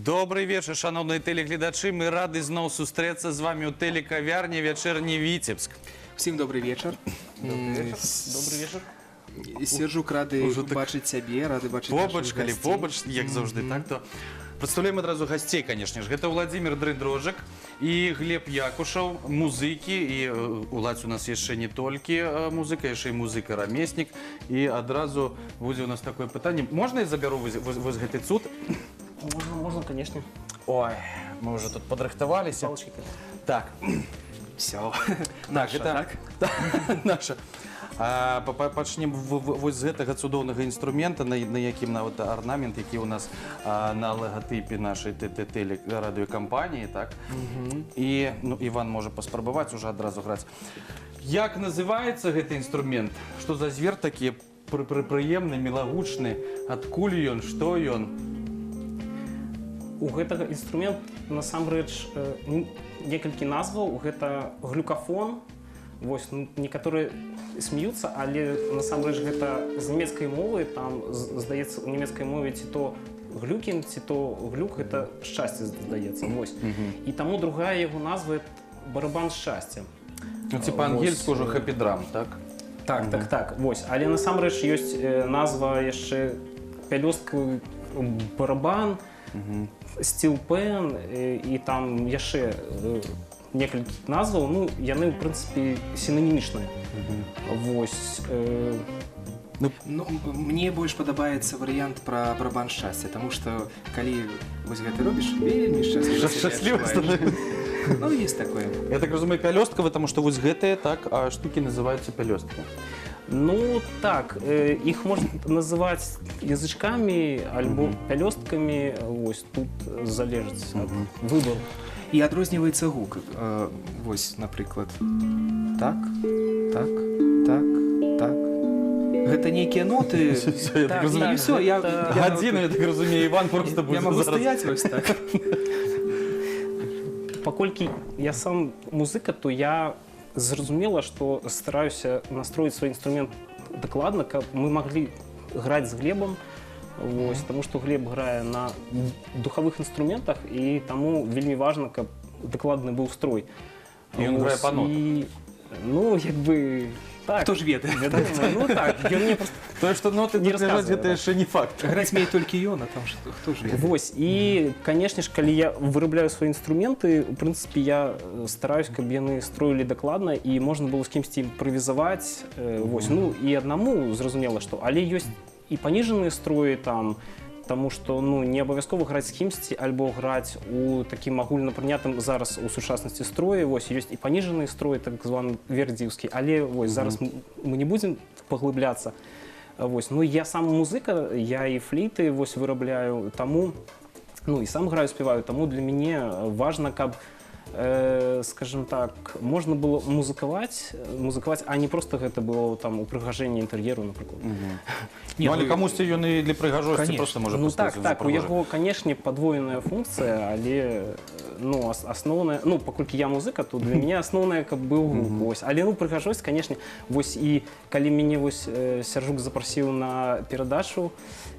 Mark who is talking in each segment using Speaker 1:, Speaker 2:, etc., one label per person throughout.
Speaker 1: Добрый вечар, шаноўныя тэлегледачы. Мы рады зноў сустрэцца з вами ў тэлекавярні «Вячэрні Віцебск».
Speaker 2: Всем добрый вечер.
Speaker 1: Добрый вечер.
Speaker 2: Сержук, рады
Speaker 1: Ужо так
Speaker 2: бачыць цябе, рады бачыць
Speaker 1: побач,
Speaker 2: нашых
Speaker 1: калі
Speaker 2: гасцей.
Speaker 1: Побач, як заўжды, так то прадстаўляем адразу гасцей, конечно ж. Гэта Владимир Дрыдрожак і Глеб Якушаў, музыкі. І Уладзь у нас яшчэ не толькі музыка, яшчэ і музыка-рамеснік. І адразу будзе у нас такое пытанне. Можна я забяру вось гэты цуд?
Speaker 3: Можно, можно, конечно.
Speaker 1: Ой, мы уже тут падрыхтаваліся.
Speaker 3: Палочки.
Speaker 1: Так.
Speaker 2: Всё. Наша, так?
Speaker 1: Наша. Пачнем вось з гэтага цудоўнага інструмента, на якім нават арнамент, які у нас на лагатыпе нашай тэлерадыёкампаніі, так? І, ну, Іван можа паспрабаваць уже адразу граць. Як называецца гэты інструмент? Што за звер такі прыемны, мілагучны? Адкуль ён, што ён?
Speaker 3: У гэтага інструмент насамрэч некалькі назваў. Гэта глюкафон. Вось, ну, некаторыя смеюцца, але насамрэч гэта з нямецкай мовы, там, здаецца, у нямецкай мове ці то глюкін, ці то глюк, гэта шчасце, здаецца. Вось. І таму другая яго назва — барабан шчасця.
Speaker 1: Ну, ці па-ангельску ўжо happy drum, так?
Speaker 3: Так. Вось. Але насамрэч ёсць назва яшчэ пялёсткавы барабан, steel pan, і там яшчэ некалькі назваў, ну, яны, ў прынцыпе, сінанімічныя. Вось.
Speaker 2: Ну, мне больш падабаецца варыянт пра барабан шчасця, таму што калі вось гэта робіш, вельмі шчасліва сябе
Speaker 1: Шчасліва
Speaker 2: адчуваеш. Ну, есть такое.
Speaker 1: Я так разумею, пялёсткавы, таму што вось гэтыя, так, а штукі называюцца пялёсткі.
Speaker 3: Ну так, іх можна называць язычкамі альбо пялёсткамі, вось, тут залежыць ад выбару.
Speaker 2: І адрозніваецца гук. Вось, напрыклад, так, так, так, так. Гэта нейкія ноты.
Speaker 1: Всё, я так
Speaker 3: Так,
Speaker 1: разумею.
Speaker 2: І всё,
Speaker 1: Гадзіну, я так разумею, Іван просто будзе
Speaker 2: я магу
Speaker 1: зараз.
Speaker 2: стаяць вось так.
Speaker 3: Паколькі я сам музыка, то я, зразумела, што стараюся настроіць свой інструмент дакладна, каб мы маглі граць з Глебам. Вось, таму што Глеб грае на духавых інструментах, і таму вельмі важна, каб дакладны быў строй.
Speaker 1: І ён грае
Speaker 3: Вось,
Speaker 1: па нотах.
Speaker 3: І, ну, як бы так.
Speaker 2: Хто ж ведае?
Speaker 3: Вядома, ну так, ён мне просто
Speaker 1: Тое, што ноты
Speaker 3: не
Speaker 1: тут ляжаць,
Speaker 3: расказвае,
Speaker 1: гэта
Speaker 3: так.
Speaker 1: яшчэ не факт.
Speaker 2: Граць умее толькі ён, а там што, хто ж ведае.
Speaker 3: Вось, і, конечно ж, калі я вырабляю свае інструменты, у прынцыпе, я стараюсь, каб яны строілі дакладна і можна было з кімсьці імправізаваць, вось, ну і аднаму, зразумела, што, але ёсць і паніжаныя строі там, таму што, ну, не абавязкова граць з кімсьці альбо граць у такім агульна прынятым зараз у сучаснасці строі. Вось, ёсць і паніжаныя строі, так званы вердзіўскі, але вось зараз мы не будзем паглыбляцца. Вось, ну, я сам музыка, я і флейты вось вырабляю, таму, ну, і сам граю, спяваю, таму для мяне важна, каб, скажем так, можна было музыкаваць, а не просто гэта было там упрыгажэнне інтэр'еру, напрыклад.
Speaker 1: Не, ну, але камусьці ён і для прыгажосці
Speaker 2: Конечно.
Speaker 1: просто можа
Speaker 3: Ну так,
Speaker 1: паставіць за
Speaker 3: так, у
Speaker 1: прыгожы.
Speaker 3: яго, канешне, падвоеная функцыя, але ну, асноўная, ну, паколькі я музыка, то для мяне асноўнае, каб быў гук, вось. Але, ну, прыгажосць, канешне, вось, і калі мяне вось Сяржук запрасіў на перадачу,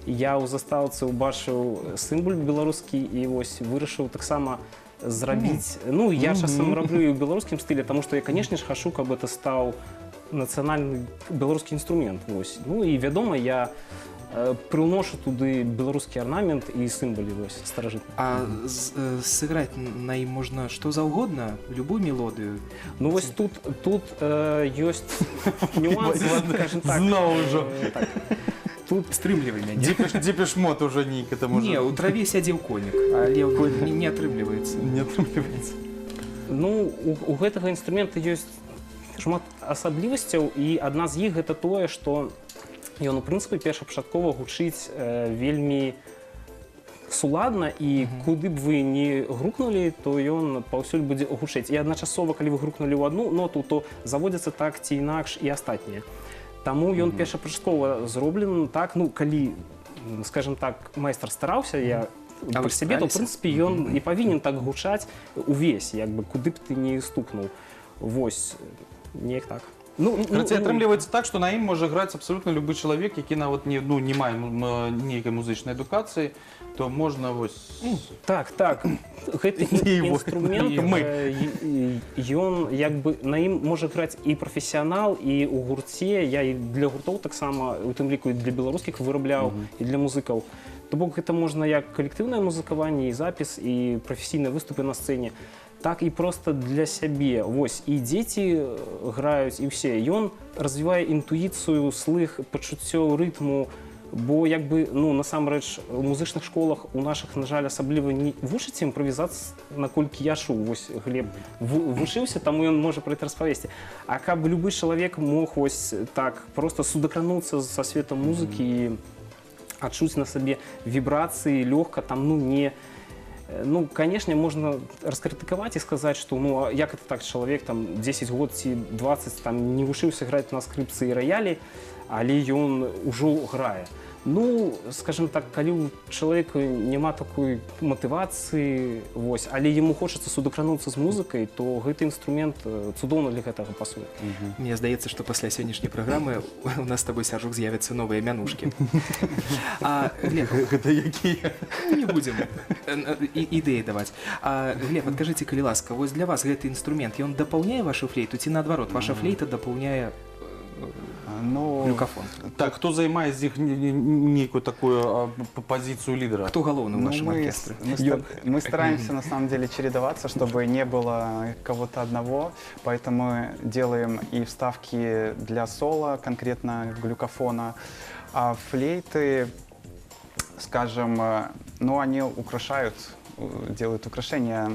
Speaker 3: я ў застаўцы ўбачыў сімвал беларускі і вось вырашыў таксама зрабіць. Ну, я часам раблю і ў беларускім стылі, таму што я, канешне ж, хачу, каб это стаў нацыянальны беларускі інструмент. Вось. Ну і, вядома, я прыўношу туды беларускі арнамент і сімвалі вось старажытныя.
Speaker 2: А сыграць на ім можна што заўгодна, любую мелодыю?
Speaker 3: Ну вось тут ёсць нюансы, скажем так.
Speaker 1: Зноў ужо.
Speaker 3: Так. Тут
Speaker 2: Стрымлівай мяне.
Speaker 1: Дэпеш Мод уже нейкі там уже.
Speaker 2: Не, у траве сядзеў конік, але не атрымліваецца.
Speaker 1: Не атрымліваецца.
Speaker 3: Ну, у гэтага інструмента ёсць шмат асаблівасцяў, і адна з іх — гэта тое, што ён, у прынцыпе, першапачаткова гучыць вельмі суладна, і куды б вы не грукнулі, то ён паўсюль будзе гучэць. І адначасова, калі вы грукнулі ў адну ноту, то заводзіцца так ці інакш і астатнія. Таму ён першапачаткова зроблены так, ну, калі, скажем так, майстар стараўся, я
Speaker 2: А
Speaker 3: пра
Speaker 2: вы
Speaker 3: сябе, то, ў
Speaker 2: стараліся?
Speaker 3: прынцыпе, ён і павінен так гучаць увесь, як бы куды б ты не стукнуў. Вось, неяк так.
Speaker 1: Карацей, атрымліваецца так, што на ім можа граць абсалютна любы чалавек, які нават не, ну, не мае нейкай музычнай адукацыі, то можна вось.
Speaker 3: Так. Гэты
Speaker 1: І
Speaker 3: інструмент,
Speaker 1: і мы.
Speaker 3: Ён як бы на ім можа граць і прафесіянал, і ў гурце. Я і для гуртоў таксама, у тым ліку і для беларускіх вырабляў, і для музыкаў. То бок гэта можна як калектыўнае музыкаванне, і запіс, і прафесійныя выступы на сцэне, так і просто для сябе. Вось і дзеці граюць, і ўсе. Ён развівае інтуіцыю, слых, пачуццё рытму, бо як бы, ну, насамрэч у музычных школах у нашых, на жаль, асабліва не вучыць імправізацыі, наколькі я чуў. Вось Глеб вучыўся, таму ён можа пра это распавесці. А каб любы чалавек мог вось так просто судакрануцца са светом музыкі і адчуць на сабе вібрацыі лёгка там, ну, не, ну, конечно, можна раскрытыкаваць і сказаць, што ну а як это так, чалавек там 10 год ці 20 там не вучыўся граць на скрыпцы і раялі, але ён ужо грае. Ну, скажем так, калі ў чалавека няма такой матывацыі, вось, але яму хочацца судакрануцца з музыкай, то гэты інструмент цудоўна для гэтага пасуе.
Speaker 2: Мне здаецца, што пасля сённяшняй праграмы у нас з тобой, Сяржук, з'явяцца новыя мянушкі. А, Глеб,
Speaker 1: Гэта якія?
Speaker 2: Не будзем ідэі даваць. А, Глеб, адкажыце, калі ласка, вось для вас гэты інструмент, ён дапаўняе вашу флейту ці наадварот, ваша флейта дапаўняе
Speaker 4: Ну,
Speaker 2: глюкафон?
Speaker 1: Так, хто займае з іх нейкую такую пазіцыю лідара?
Speaker 2: Хто галоўны ў
Speaker 4: Ну,
Speaker 2: вашым
Speaker 4: мы,
Speaker 2: аркестры?
Speaker 4: мы стараемся на самом деле чередоваться, чтобы не было кого-то одного, поэтому делаем и вставки для соло, конкретно глюкофона, а флейты, скажем, ну, они украшают, делают украшения.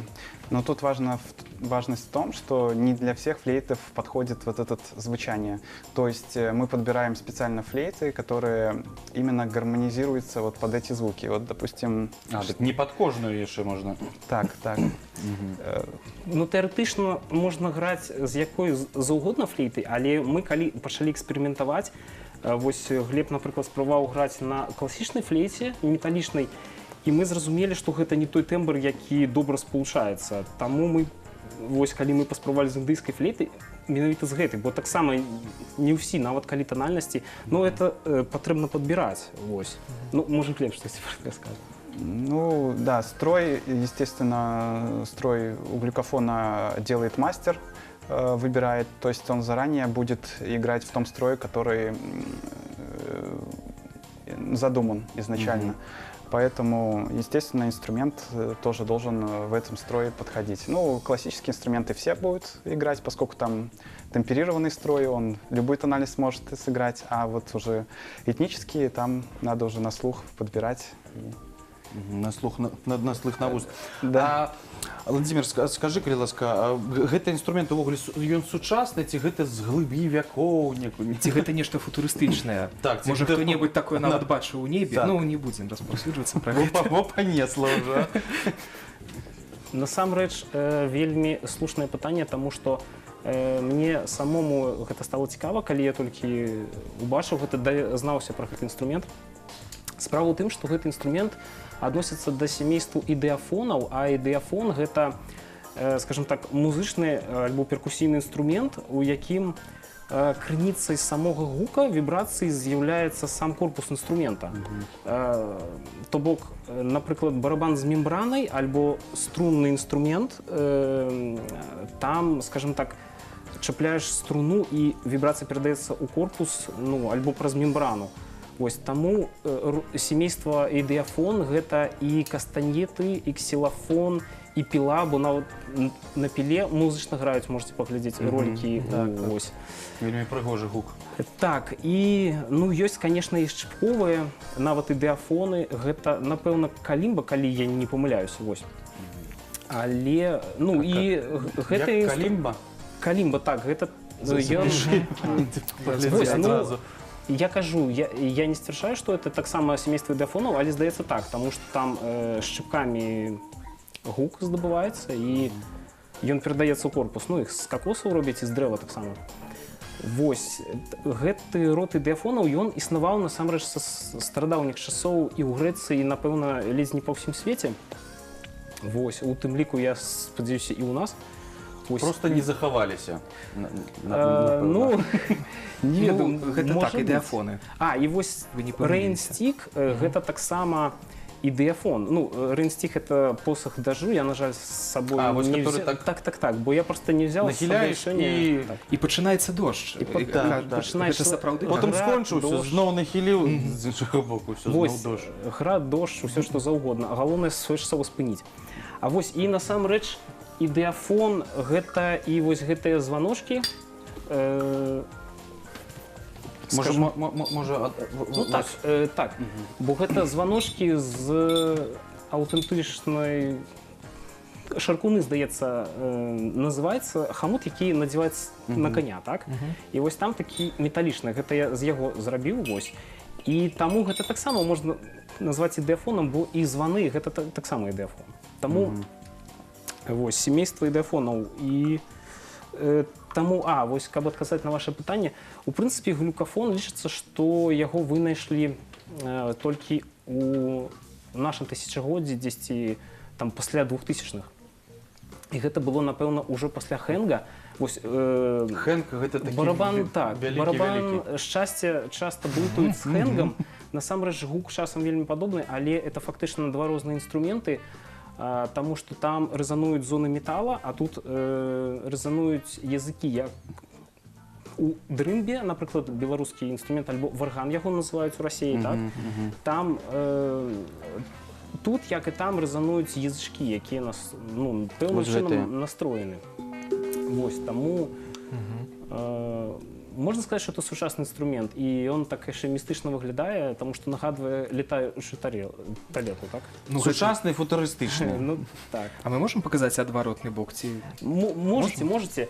Speaker 4: Но тут важность в том, что не для всех флейтов подходит вот это звучание. То есть мы подбираем специально флейты, которые именно гармонизируются вот под эти звуки. Вот, допустим,
Speaker 1: А, так не пад кожную яшчэ можна.
Speaker 4: Так.
Speaker 3: Ну, тэарэтычна можна граць з якой заўгодна флейтай, але мы калі пачалі эксперыментаваць, вось Глеб, напрыклад, спрабаваў граць на класічнай флейце металічнай, і мы зразумелі, што гэта не той тэмбр, які добра спалучаецца. Таму мы вось калі мы паспрабавалі з індыйскай флейты, менавіта з гэтай, бо таксама не ўсі, нават калі танальнасці, ну, это патрэбна падбіраць. Вось. Ну, можа, Глеб штосьці пра гэта скажа.
Speaker 4: Ну, да, строй, естественно, строй у глюкофона делает мастер, выбирает, то есть он заранее будет играть в том строе, который задуман изначально. Поэтому, естественно, инструмент тоже должен в этом строе подходить. Ну, классические инструменты все будут играть, поскольку там темперированный строй, он любую тональность может сыграть, а вот уже этнические там надо уже на слух подбирать.
Speaker 1: На слух, на слых, на вуз.
Speaker 4: Да.
Speaker 1: А, Владимир, скажы, калі ласка, а гэты інструмент увогуле ён сучасны ці гэта з глыбі вякоў некую?
Speaker 2: Ці гэта нешта футурыстычнае?
Speaker 1: Так, ці
Speaker 2: Можа,
Speaker 1: гэта-
Speaker 2: хто-небудзь такое нават бачыў у небе?
Speaker 1: Так.
Speaker 2: Ну, не будзем распаўсюджвацца пра гэта.
Speaker 1: Во, панесла ўжо.
Speaker 3: Насамрэч, вельмі слушнае пытанне, таму што мне самому гэта стало цікава, калі я толькі убачыў гэта, дазнаўся пра гэты інструмент. Справа ў тым, што гэты інструмент адносіцца да сямейству ідэафонаў, а ідэафон гэта, скажем так, музычны альбо перкусійны інструмент, у якім крыніцай самога гука, вібрацыі з'яўляецца сам корпус інструмента. То бок, напрыклад, барабан з мембранай альбо струнны інструмент, там, скажем так, чапляеш струну, і вібрацыя перадаецца ў корпус, ну, альбо праз мембрану. Вось таму сямейства ідэафон гэта і кастанеты, і ксілафон, і піла, бо нават на піле музычна граюць, можете паглядзець ролікі.
Speaker 1: Так.
Speaker 3: Вось.
Speaker 1: Вельмі прыгожы гук.
Speaker 3: Так, і ну ёсць, конечно, і шчыпковыя, нават ідэафоны, гэта, напэўна, калімба, калі я не памыляюся, вось. Але ну і гэта
Speaker 1: Як, калімба?
Speaker 3: Калімба, так, гэта
Speaker 1: Запішы.
Speaker 3: Вось, ну,
Speaker 1: адразу.
Speaker 3: Я кажу, я не сцвярджаю, што это таксама сямейства ідэафонаў, але здаецца так, таму што там шчыпкамі гук здабываецца і ён перадаецца ў корпус. Ну, іх з какосаў робяць і з дрэва таксама. Вось гэты род ідэафонаў, ён існаваў насамрэч са старадаўніх часоў і ў Грэцыі, і, напэўна, ледзь не па ўсім свеце. Вось, у тым ліку, я спадзяюся, і ў нас. Вось.
Speaker 1: Просто не захаваліся.
Speaker 3: Э,
Speaker 1: Напэўна.
Speaker 3: ну, не
Speaker 2: Ну,
Speaker 3: ведаю,
Speaker 2: гэта
Speaker 3: можа
Speaker 2: так,
Speaker 3: быць.
Speaker 2: ідэафоны.
Speaker 3: А, і вось
Speaker 2: Вы не памыліліся.
Speaker 3: Rain Stick, гэта таксама ідэафон. Ну, Rain Stick — это посох дажджу, я, на жаль, з сабой
Speaker 1: А, вось
Speaker 3: не
Speaker 1: который
Speaker 3: взял.
Speaker 1: так
Speaker 3: Так, бо я просто не взял з сабой
Speaker 1: нахіляеш
Speaker 3: сёння. Так.
Speaker 2: І пачынаецца дождж.
Speaker 3: І
Speaker 1: так.
Speaker 3: пачынаеш
Speaker 2: Гэта сапраўды
Speaker 1: Потым
Speaker 2: так?
Speaker 3: Град,
Speaker 1: скончыўся,
Speaker 3: дождж.
Speaker 1: зноў нахіліў з іншага боку, всё,
Speaker 3: Вось,
Speaker 1: зноў дождж.
Speaker 3: Град, дождж, усё што заўгодна. Галоўнае своечасова спыніць. А вось і насамрэч ідэафон — гэта і вось гэтыя званочкі.
Speaker 1: Можа,
Speaker 3: Скажем,
Speaker 1: можа,
Speaker 3: ну так,
Speaker 1: вось.
Speaker 3: так. Бо гэта званочкі з аўтэнтычнай шаркуны, здаецца, называецца хамут, які надзяваецца на каня, так? І вось там такі металічны, гэта я з яго зрабіў, вось. І таму гэта таксама можна назваць ідэафонам, бо і званы — гэта таксама ідэафон. Таму вось сямейства ідэафонаў і таму, вось каб адказаць на ваше пытанне, у прынцыпе глюкафон лічыцца, што яго вынайшлі толькі у нашым тысячагоддзі, дзесьці там пасля 2000-х. І гэта было, напэўна, ўжо пасля Хэнга. Вось,
Speaker 1: Хэнк — гэта такі
Speaker 3: барабан, так,
Speaker 1: вялікі,
Speaker 3: барабан
Speaker 1: вялікі.
Speaker 3: шчасця часта блытаюць з Хэнгам. Насамрэч гук часам вельмі падобны, але это фактычна два розныя інструменты, таму што там рэзануюць зоны метала, а тут рэзануюць языкі, як у дрымбе, напрыклад, беларускі інструмент, альбо варган яго называюць у Расіі, так? Там тут, як і там, рэзануюць язычкі, якія нас, ну, пэўным
Speaker 1: Вось гэтыя.
Speaker 3: чынам настроены. Вось, таму можна сказаць, што это сучасны інструмент, і ён так яшчэ містычна выглядае, таму што нагадвае летаючую тарелку, так?
Speaker 2: Ну, гэта-
Speaker 1: Сучасны футурыстычны.
Speaker 3: Ну, так.
Speaker 2: А мы можам паказаць адваротны бок ці
Speaker 3: Можете, можете.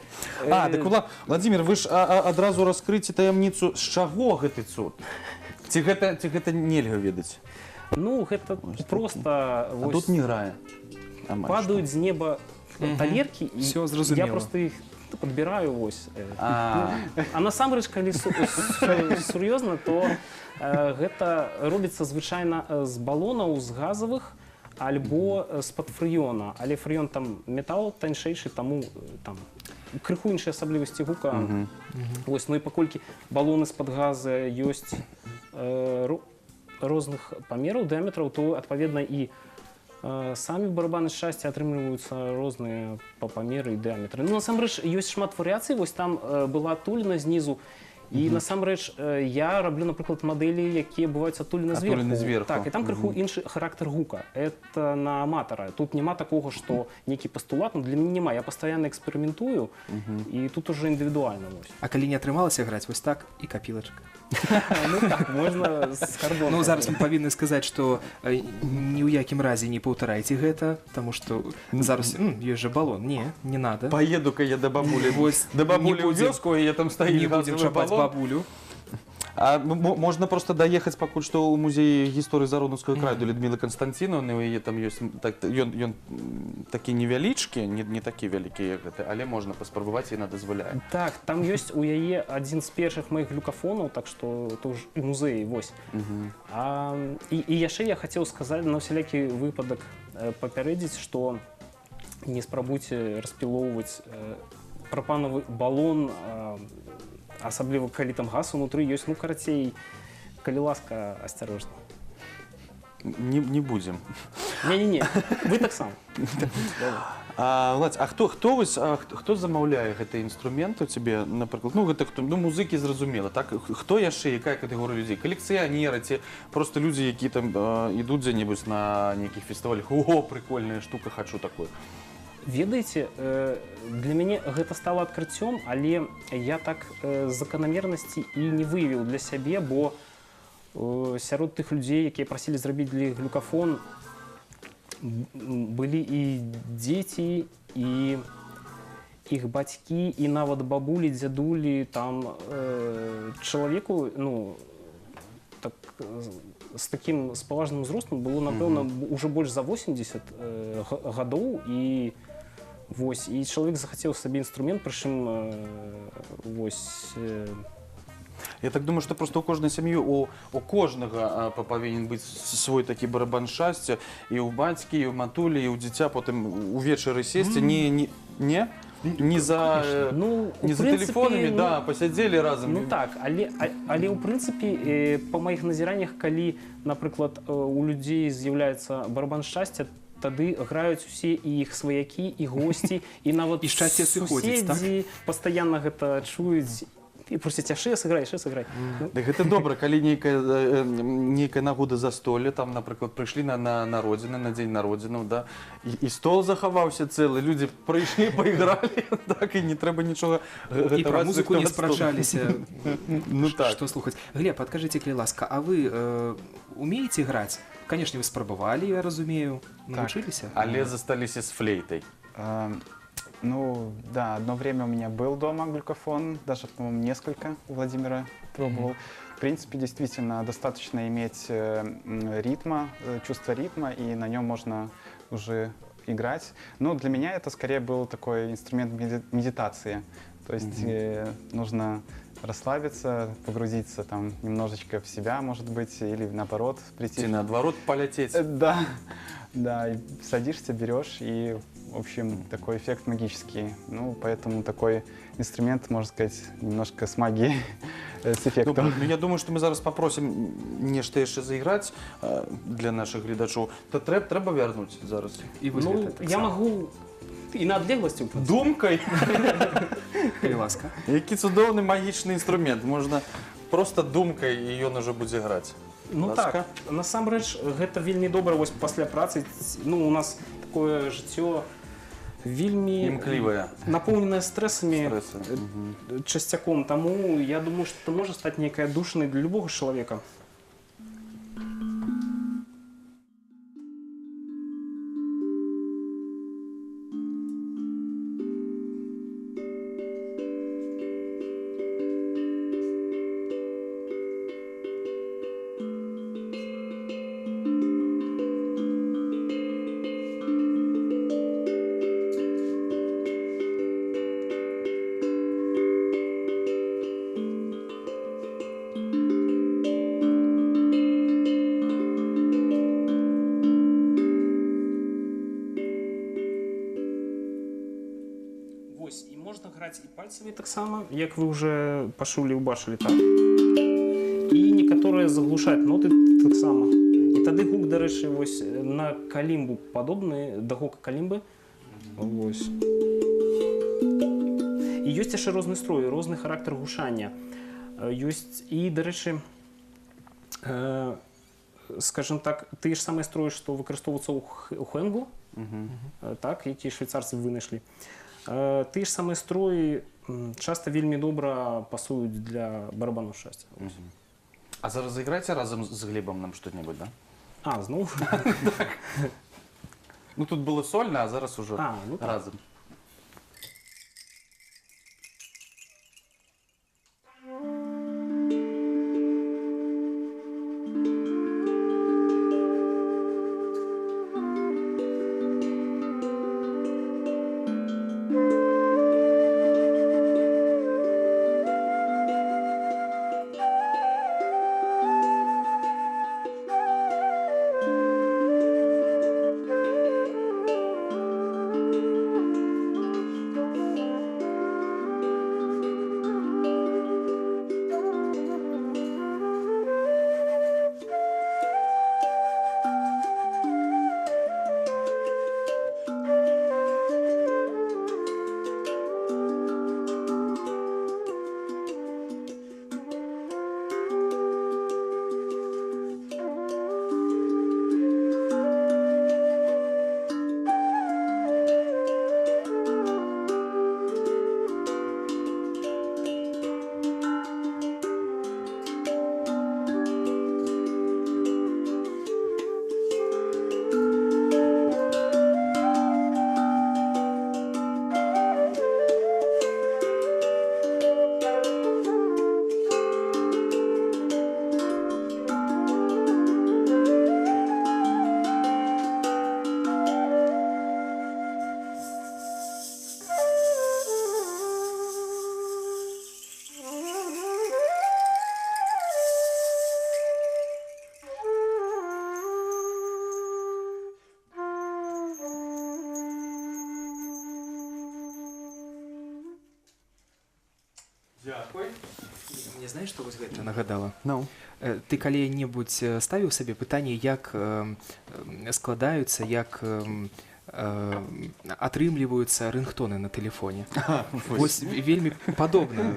Speaker 1: А, дык, Владимир, вы ж адразу раскрыце таямніцу, з чаго гэты цуд? Ці гэта нельга ведаць?
Speaker 3: Ну, гэта просто
Speaker 1: А
Speaker 3: вось,
Speaker 1: тут не грае. Амаль
Speaker 3: падаюць з неба талеркі, і
Speaker 2: Всё зразумела.
Speaker 3: я просто іх падбіраю, вось.
Speaker 1: што. А,
Speaker 3: А насамрэч, калі сур'ёзна, то гэта робіцца звычайна з балонаў, з газавых альбо з-пад фрыёна. Але фрыён — там метал танчэйшы, таму там крыху іншыя асаблівасці гука. Вось, ну і паколькі балоны з-пад газа ёсць розных памераў, дыаметраў, то адпаведна і самі барабаны шчасця атрымліваюцца розныя па памеры і дыаметры. Ну, насамрэч ёсць шмат варыяцый, вось там была адтуліна знізу. І насамрэч я раблю, напрыклад, мадэлі, якія бываюць адтуліны зверху.
Speaker 1: Адтуліны зверху.
Speaker 3: Так, і там крыху іншы характар гука. Это на аматара. Тут няма такога, што нейкі пастулат, ну, для мяне няма. Я пастаянна эксперыментую, і тут уже індывідуальна, вось.
Speaker 2: А калі не атрымалася граць, вось так і капілачка.
Speaker 3: Ну так, можна з кардоном.
Speaker 2: Ну, зараз мы павінны сказаць, што ні ў якім разе не паўтарайце гэта, таму што зараз ёсць жа балон. Не, не надо.
Speaker 1: Поеду-ка я до бабулі.
Speaker 2: Вось,
Speaker 1: До бабулі
Speaker 2: не
Speaker 1: ў
Speaker 2: будзем-
Speaker 1: вёску, і я там стаіць
Speaker 2: Не будзем
Speaker 1: газавы
Speaker 2: чапаць
Speaker 1: балон.
Speaker 2: бабулю.
Speaker 1: А можна просто даехаць пакуль што ў музеі гісторыі Заронаўскага краю да Людмілы Канстанціновны, у яе там ёсць так, ён такі невялічкі, не такі вялікі, як гэты, але можна паспрабаваць, яна дазваляе.
Speaker 3: Так, там ёсць у яе адзін з першых маіх глюкафонаў, так што то ж у музеі, вось. І яшчэ я хацеў сказаць на ўсялякі выпадак, папярэдзіць, што не спрабуйце распілоўваць прапанавы балон, асабліва калі там газ унутры ёсць, ну, карацей, калі ласка, асцярожна.
Speaker 1: Не будзем.
Speaker 3: Не-не-не, вы таксама.
Speaker 1: А, Владзь, а хто, вось, хто замаўляе гэты інструмент у цябе, напрыклад, ну, гэта хто, ну, музыкі, зразумела, так, хто яшчэ, якая катэгорыя людзей? Калекцыянеры ці просто людзі, які там ідуць дзе-небудзь на нейкіх фестывалях: «О, прикольная штука, хочу такую»?
Speaker 3: Ведаеце, для мяне гэта стала адкрыццём, але я так заканамернасці і не выявіў для сябе, бо сярод тых людзей, якія прасілі зрабіць для іх глюкафон, былі і дзеці, і іх бацькі, і нават бабулі, дзядулі, там чалавеку, ну, так, з такім, з паважным узростам было, напэўна, уже больш за 80 гадоў, і вось, і чалавек захацеў сабе інструмент, прычым вось
Speaker 1: Я так думаю, што просто ў кожнай сям'і у кожнага павінен быць свой такі барабан шчасця, і ў бацькі, і ў матулі, і ў дзіця, потым увечары сесці, не, не, не? Не за,
Speaker 3: Ну, у
Speaker 1: не за
Speaker 3: прынцыпе,
Speaker 1: тэлефонамі,
Speaker 3: ну,
Speaker 1: да, пасядзелі разам.
Speaker 3: Ну так, але ў прынцыпе, па маіх назіраннях, калі, напрыклад, у людзей з'яўляецца барабан шчасця, тады граюць усе і іх сваякі, і госці, і нават
Speaker 2: І шчасце сыходзіць, так?
Speaker 3: суседзі пастаянна гэта чуюць і просяць: яшчэ сыграй, яшчэ сыграй. Ну,
Speaker 1: Дык гэта добра, калі нейкая нагода застолле, там, напрыклад, прыйшлі на народзіны, на дзень народзінаў, да, і стол захаваўся цэлы, людзі прыйшлі, пайгралі, так, і не трэба нічога
Speaker 2: І пра
Speaker 1: гатаваць,
Speaker 2: музыку не
Speaker 1: рыхтаваць стол.
Speaker 2: спрачаліся.
Speaker 1: Ну так.
Speaker 2: Што слухаць. Глеб, адкажыце, калі ласка, а вы умееце граць? Канешне, вы спрабавалі, я разумею, навучыліся?
Speaker 1: Але засталіся з флейтай.
Speaker 4: Ну, да, одно время у меня был дома глюкофон, даже, по-моему, несколько у Владимира пробовал. В принципе, действительно, достаточно иметь ритма, чувство ритма, и на нем можно уже играть. Но для меня это скорее был такой инструмент медитации. То есть нужно расслабиться, погрузиться там немножечко в себя, может быть, или наоборот прийти.
Speaker 1: Ці наадварот паляцець.
Speaker 4: Да, да, и садишься, берешь, и, в общем, такой эффект магический. Ну, поэтому такой инструмент, можно сказать, немножко с магией, с эффектом.
Speaker 1: Ну, я думаю, што мы зараз папросім нешта яшчэ зайграць для нашых гледачоў. То трэба вярнуць зараз.
Speaker 2: І вось
Speaker 3: ну,
Speaker 2: гэта
Speaker 3: я
Speaker 2: таксама.
Speaker 3: магу і на адлегласці, у прынцыпе.
Speaker 1: Думкай.
Speaker 2: Калі ласка.
Speaker 1: Які цудоўны магічны інструмент. Можна просто думкай, і ён уже будзе граць.
Speaker 3: Ну
Speaker 1: Ласка.
Speaker 3: так, насамрэч гэта вельмі добра вось пасля працы. Ну, у нас такое жыццё вельмі
Speaker 1: Імклівае.
Speaker 3: напоўненае стрэсамі,
Speaker 1: Стрэсы.
Speaker 3: часцяком. Таму я думаю, што это можа стаць нейкай аддушынай для любога чалавека. Вось, і можна граць і пальцамі таксама, як вы уже пачулі, убачылі, так? І некаторыя заглушаць ноты таксама. І тады гук, дарэчы, вось на калімбу падобны, да гука калімбы. Вось. І ёсць яшчэ розны строй, розны характар гушання. Ёсць і, дарэчы, скажем так, тыя ж самыя строі, што выкарыстоўваюцца ў хэнгу, так, якія швейцарцы вынайшлі. Тыя ж самыя строі часта вельмі добра пасуюць для барабанаў шчасця.
Speaker 1: А зараз зайграйце разам з Глебам нам што-небудзь, да?
Speaker 3: А, зноў?
Speaker 1: Ну тут было сольна, а зараз ужо
Speaker 3: А, ну так.
Speaker 1: разам. Дзякуй.
Speaker 2: Мне знаеш, што вось гэта нагадала?
Speaker 1: Ну.
Speaker 2: Ты калі-небудзь ставіў сабе пытанне, як складаюцца, як атрымліваюцца рынгтоны на тэлефоне? Вось вельмі падобна.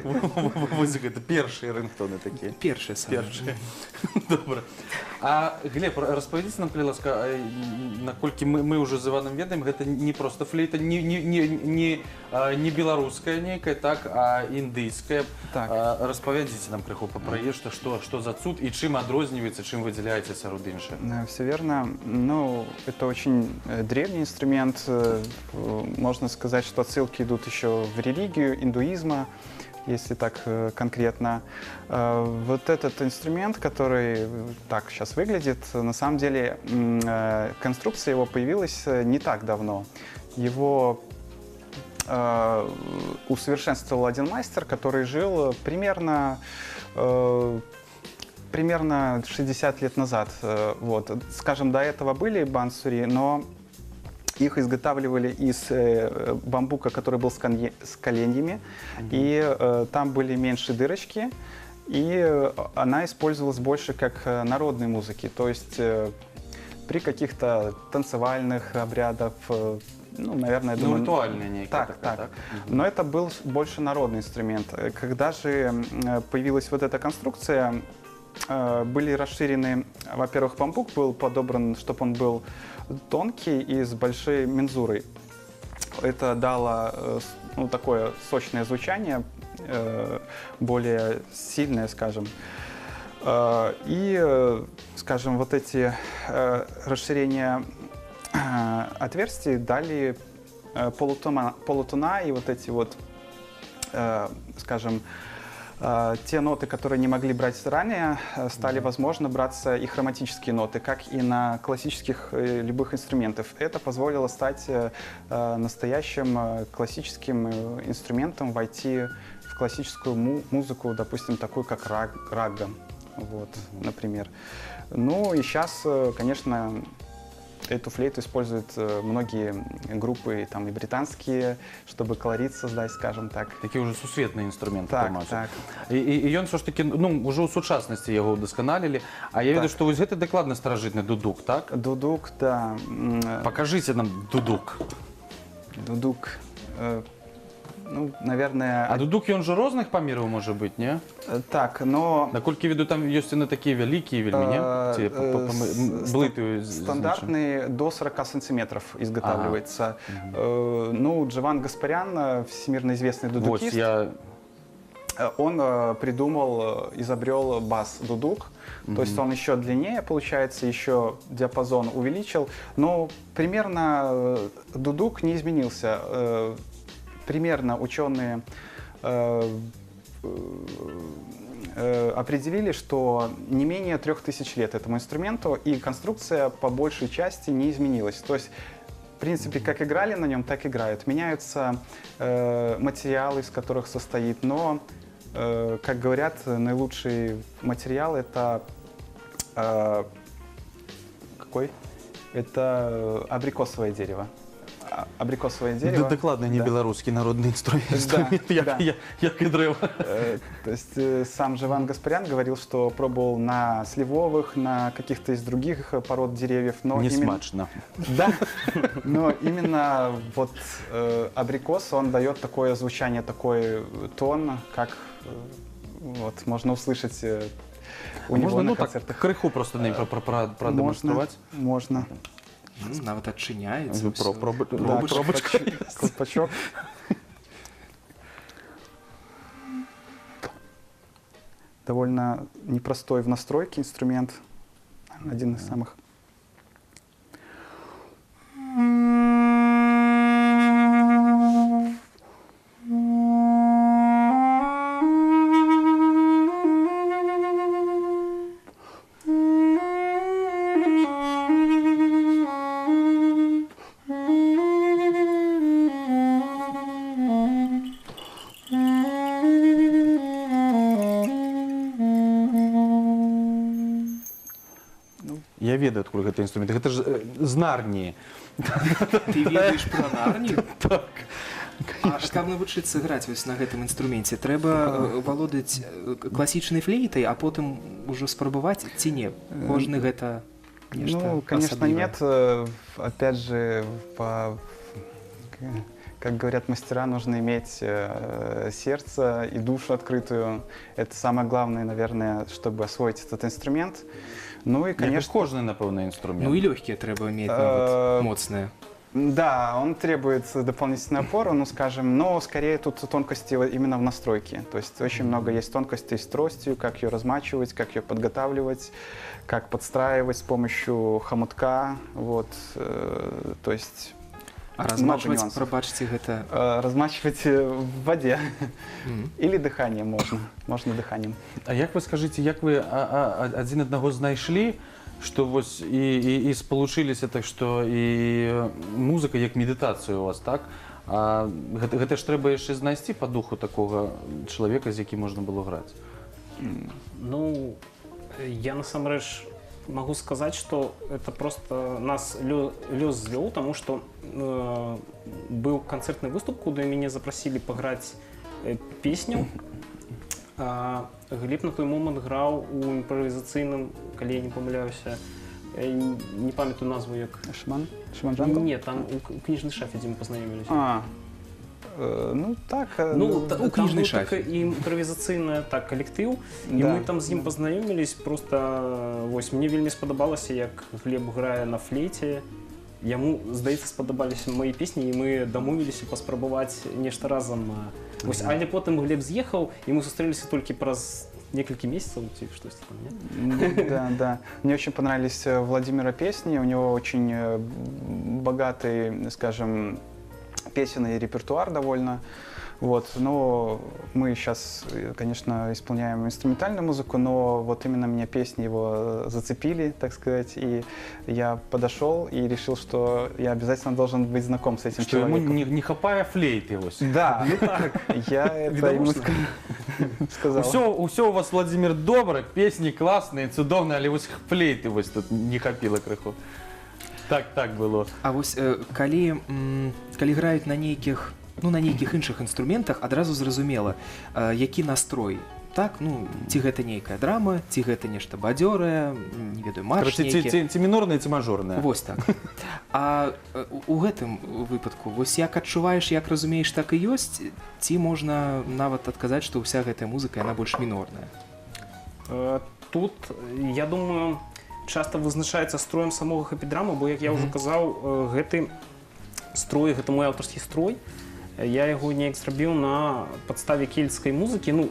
Speaker 1: Вось гэта першыя рынгтоны такія.
Speaker 2: Першыя самыя.
Speaker 1: Першыя. Добра. А, Глеб, распавядзіце нам, калі ласка, наколькі мы ўжо з Іванам ведаем, гэта не проста флейта, не беларуская нейкая, так, а індыйская.
Speaker 4: Так.
Speaker 1: Распавядзіце нам крыху пра яе, што за цуд і чым адрозніваецца, чым выдзяляецца сярод іншых.
Speaker 4: Все верно. Ну, это очень древний инструмент. Можно сказать, что отсылки идут еще в религию индуизма, если так конкретно. Вот этот инструмент, который так сейчас выглядит, на самом деле конструкция его появилась не так давно. Его усовершенствовал один мастер, который жил примерно 60 лет назад. Вот. Скажем, до этого были бансури, но их изготавливали из бамбука, который был с коленьями, и там были меньше дырочки, и она использовалась больше как народной музыки, то есть при каких-то танцевальных обрядах, ну, наверное, я
Speaker 1: Ну,
Speaker 4: думаю,
Speaker 1: рытуальная нейкая
Speaker 4: так,
Speaker 1: такая,
Speaker 4: так.
Speaker 1: так?
Speaker 4: Но это был больше народный инструмент. Когда же появилась вот эта конструкция, были расширены, во-первых, бамбук был подобран, чтобы он был тонкий и с большой мензурой. Это дало ну, такое сочное звучание, более сильное, скажем. И, скажем, вот эти расширения отверстий дали полутона и вот эти вот, скажем, те ноты, которые не могли брать ранее, стали возможно браться и хроматические ноты, как и на классических любых инструментах. Это позволило стать настоящим классическим инструментом, войти в классическую музыку, допустим, такую как рагга, вот, например. Ну и сейчас, конечно, эту флейту используют многие группы, там и британские, чтобы колорит создать, скажем так.
Speaker 1: Такі ўжо сусветны інструмент
Speaker 4: Так,
Speaker 1: атрымаўся.
Speaker 4: так.
Speaker 1: І ён усё ж такі, ну, ўжо ў сучаснасці яго ўдасканалілі. А я ведаю,
Speaker 4: Так.
Speaker 1: што вось гэта дакладна старажытны дудук, так?
Speaker 4: Дудук, да.
Speaker 1: Пакажыце нам дудук.
Speaker 4: Дудук, ну, наверное.
Speaker 1: А дудук ён жа розных памераў можа быць, не?
Speaker 4: Так, но
Speaker 1: Наколькі ведаю, там ёсць яны такія вялікія вельмі, не? Ці блытаю з іншым?
Speaker 4: Стандартный до 40 сантиметров изготавливается. Ну, Дживан Гаспарян, всемирно известный
Speaker 1: Вось,
Speaker 4: дудукист,
Speaker 1: я
Speaker 4: он придумал, изобрел бас-дудук. То есть он еще длиннее, получается, еще диапазон увеличил. Но примерно дудук не изменился. Примерно ученые определили, что не менее 3000 лет этому инструменту, и конструкция по большей части не изменилась. То есть, в принципе, как играли на нем, так играют. Меняются материалы, из которых состоит, но, как говорят, наилучший материал это какой? Это абрикосовое дерево. Абрикосовое дерево.
Speaker 1: Дакладна не
Speaker 4: Да.
Speaker 1: беларускі народны інструмент, як,
Speaker 4: да.
Speaker 1: як і дрэва.
Speaker 4: То есть сам Живан Гаспарян говорил, что пробовал на сливовых, на каких-то из других пород деревьев, но
Speaker 1: Не
Speaker 4: именно.
Speaker 1: смачна.
Speaker 4: Да, но именно вот абрикос, он дает такое звучание, такой тон, как вот можно услышать у него
Speaker 1: Можна,
Speaker 4: на
Speaker 1: ну, так,
Speaker 4: концертах.
Speaker 1: крыху просто на прадэманстраваць?
Speaker 4: Можно.
Speaker 2: Ну, нават адчыняецца.
Speaker 1: Ну,
Speaker 2: Ўсё.
Speaker 4: Да,
Speaker 1: пробачка.
Speaker 4: Колпачок. Довольно непростой в настройке инструмент. Один из самых.
Speaker 1: Я ведаю, адкуль гэты інструмент. Гэта ж з Нарніі.
Speaker 2: Ты ведаеш пра Нарнію?
Speaker 1: Так.
Speaker 2: А каб навучыцца граць вось на гэтым інструменце, трэба валодаць класічнай флейтай, а потым ужо спрабаваць ці не? Кожны гэта нешта
Speaker 4: Ну, конечно,
Speaker 2: асаблівае.
Speaker 4: Нет. Опять же, как говорят мастера, нужно иметь сердце и душу открытую. Это самое главное, наверное, чтобы освоить этот инструмент. Ну и,
Speaker 1: Конечно,
Speaker 4: конечно,
Speaker 1: кожны, напэўна, інструмент.
Speaker 2: Ну і лёгкія трэба мець нават моцныя.
Speaker 4: Да, он требует дополнительной опоры, ну, скажем, но скорее тут тонкости именно в настройке. То есть очень много есть тонкостей с тростью, как ее размачивать, как ее подготавливать, как подстраивать с помощью хомутка. Вот, то есть
Speaker 2: А
Speaker 4: много
Speaker 2: размачваць,
Speaker 4: нюансов.
Speaker 2: Прабачце, гэта
Speaker 4: Размачивать в воде или дыханием можно. Можно дыханием.
Speaker 1: А як вы, скажыце, як вы адзін аднаго знайшлі, што вось і спалучыліся так, што і музыка як медытацыя у вас, так? А гэта ж трэба яшчэ знайсці па духу такога чалавека, з якім можна было граць.
Speaker 3: Ну, я насамрэч могу сказать, что это просто нас лёс звёў, тому что быў канцэртны выступ, куды мяне запрасілі паграць песню. А Глеб на той момант граў у імправізацыйным, калі я не памыляюся, не памятаю назву як.
Speaker 4: Шаман? Шаман Джангл?
Speaker 3: Не, там у кніжнай шафе, дзе мы пазнаёміліся.
Speaker 4: А, ну так.
Speaker 3: Ну,
Speaker 2: у
Speaker 3: там
Speaker 2: кніжнай
Speaker 3: быў
Speaker 2: шафе.
Speaker 3: такі імправізацыйны, так, калектыў, і мы там з ім пазнаёмілись. Просто вось мне вельмі спадабалася, як Глеб грае на флейце. Яму, здаецца, спадабаліся мае песні, і мы дамовіліся паспрабаваць нешта разам. Вось, але потым Глеб з'ехаў, і мы сустрэліся толькі праз некалькі месяцаў ці штосьці там, не?
Speaker 4: Да. Мне очень понравились Владимира песни. У него очень богатый, скажем, песенный репертуар довольно. Вот, но мы сейчас, конечно, исполняем инструментальную музыку, но вот именно меня песни его зацепили, так сказать, и я подошел и решил, что я обязательно должен быть знаком с этим
Speaker 1: Што яму
Speaker 4: человеком.
Speaker 1: не хапае флейты вось.
Speaker 4: Да,
Speaker 3: Ну так.
Speaker 4: я это ему
Speaker 3: Відавочна.
Speaker 4: сказал.
Speaker 1: Усё у вас, Владимир, добра, песні класныя, цудоўныя, але вось флейты вось тут не хапіла крыху. Так было.
Speaker 2: А вось калі граюць на нейкіх, ну, на нейкіх іншых інструментах, адразу зразумела, які настрой. Так, ну, ці гэта нейкая драма, ці гэта нешта бадзёрае, не ведаю, марш
Speaker 1: Короче,
Speaker 2: нейкі.
Speaker 1: ці мінорныя, ці мажорныя.
Speaker 2: Вось так. А у гэтым выпадку вось як адчуваеш, як разумееш, так і ёсць, ці можна нават адказаць, што ўся гэтая музыка, яна больш мінорная?
Speaker 3: Тут, я думаю, часта вызначаецца строем самога хэпідрамы, бо, як я ўжо казаў, гэты строй, гэта мой аўтарскі строй. Я яго неяк зрабіў на падставе кельцкай музыкі, ну,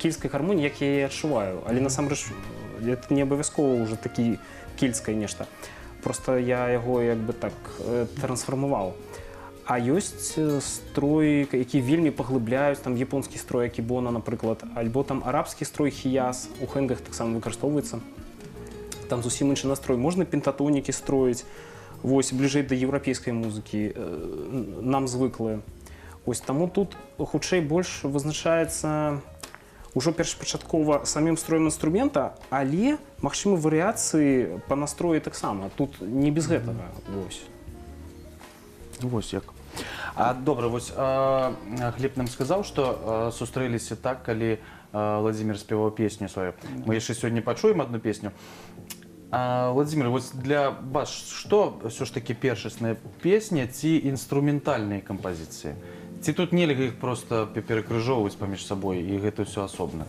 Speaker 3: кельцкай гармоніі, як я яе адчуваю. Але насамрэч это не абавязкова ўжо такі кельцкае нешта. Просто я яго як бы так трансфармаваў. А ёсць строй, які вельмі паглыбляюць, там японскі строй акебона, напрыклад, альбо там арабскі строй хіяс, у хэнгах таксама выкарыстоўваецца. Там зусім іншы настрой. Можна пентатонікі строіць, вось, бліжэй да еўрапейскай музыкі, нам звыклыя. Ось таму тут хутчэй больш вызначаецца ўжо першапачаткова самім строем інструмента, але магчыма варыяцыі па настроі таксама. Тут не без гэтага. Вось.
Speaker 1: Вось як. А добра, вось Глеб нам сказаў, што сустрэліся так, калі Владимир спяваў песню сваю. Мы яшчэ сёння пачуем одну песню. А, Владимир, вось для вас што ўсё ж такі першасная, песня ці інструментальныя кампазіцыі? Ці тут нельга іх просто перакрыжоўваць паміж сабой, і гэта ўсё асобна?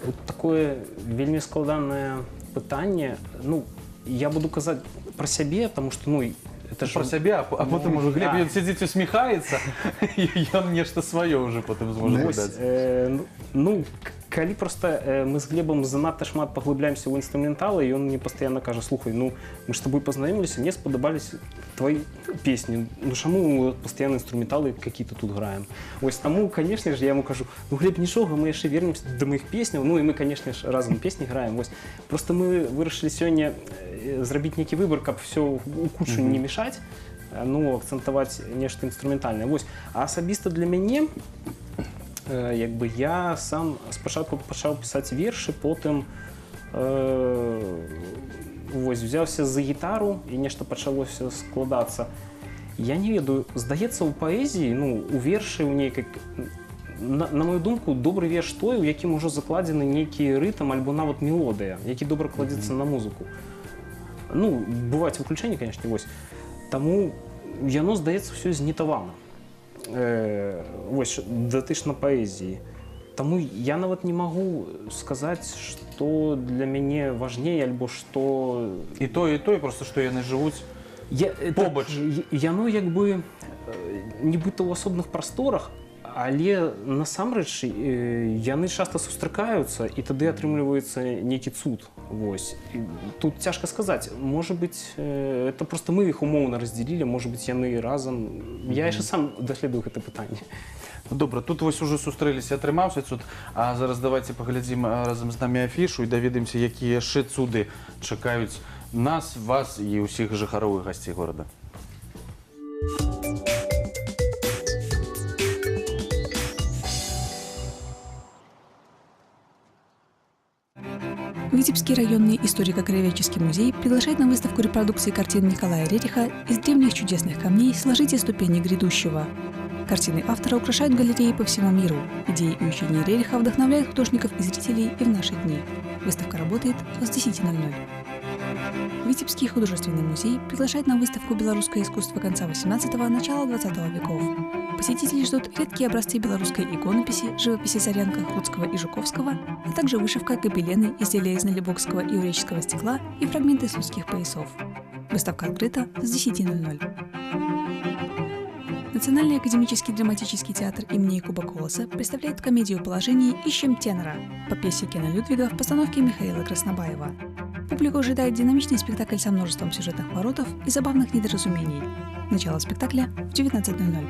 Speaker 3: Вот такое вельмі складанае пытанне. Ну, я буду казаць пра сябе, потому что, ну, это ж
Speaker 1: Про сябе, а потым ужо Глеб,
Speaker 3: да.
Speaker 1: ён сядзіць, усміхаецца, і ён нешта сваё ўжо потым зможа
Speaker 3: Вось,
Speaker 1: дадаць.
Speaker 3: ну, калі просто мы з Глебам занадта шмат паглыбляемся ў інструменталы, і ён мне пастаянна кажа: «Слухай, ну мы ж з тобой пазнаёміліся, мне спадабались твои песні, ну чаму мы пастаянна інструменталы какие-то тут граем?» Ось таму, конечно же, я ему кажу: «Ну, Глеб, нічога, мы яшчэ вернемся да моих песняў». Ну і мы, конечно ж, разам песні граем. Вось просто мы вырашылі сёння зрабіць нейкі выбор, каб все у кучу не мешаць, ну, акцэнтаваць нешта інструментальнае. Вось, а асабіста для мяне, як бы я сам спачатку пачаў пісаць вершы, потым вось взяўся за гітару, і нешта пачалося складацца. Я не ведаю, здаецца, у паэзіі, ну, у вершы, у нейкай, на мою думку, добры верш той, у якім ужо закладзены нейкі рытм альбо нават мелодыя, які добра кладзецца на музыку. Ну, бываюць выключэнні, конечно, вось. Таму яно, здаецца, ўсё знітавана. Вось, датычна паэзіі. Таму я нават не магу сказаць, што для мяне важней, альбо што...
Speaker 1: І то, і то, і просто што яны жывуць побач.
Speaker 3: Так, яно як бы нібыта ў асобных прасторах, але насамрэч яны часта сустракаюцца, і тады атрымліваецца нейкі цуд. Вось. І тут цяжка сказаць. Можа быць, это просто мы іх умоўна раздзелілі, можа быць, яны разам. Я яшчэ сам даследую гэта пытанне.
Speaker 1: Добра, тут вось ужо сустрэліся, атрымаўся цуд. А зараз давайте паглядзім разам з намі афішу і даведаемся, якія яшчэ цуды чакаюць нас, вас і ўсіх жыхароў і гасцей горада.
Speaker 5: Витебский районный историко-краеведческий музей приглашает на выставку репродукции картин Николая Рериха «Из древних чудесных камней сложите ступени грядущего». Картины автора украшают галереи по всему миру. Идеи и учения Рериха вдохновляют художников и зрителей и в наши дни. Выставка работает с 10:00. Витебский художественный музей приглашает на выставку «Белорусское искусство конца 18-го, начала 20 веков». Посетители ждут редкие образцы белорусской иконописи, живописи Зарянка, Худского и Жуковского, а также вышивка, гобелены, изделия из налибокского и уречского стекла и фрагменты слуцких поясов. Выставка открыта с 10:00. Национальный академический драматический театр имени Якуба Коласа представляет комедию положений «Ищем тенора» по пьесе Кена Людвига в постановке Михаила Краснобаева. Публику ожидает динамичный спектакль со множеством сюжетных поворотов и забавных недоразумений. Начало спектакля в 19:00.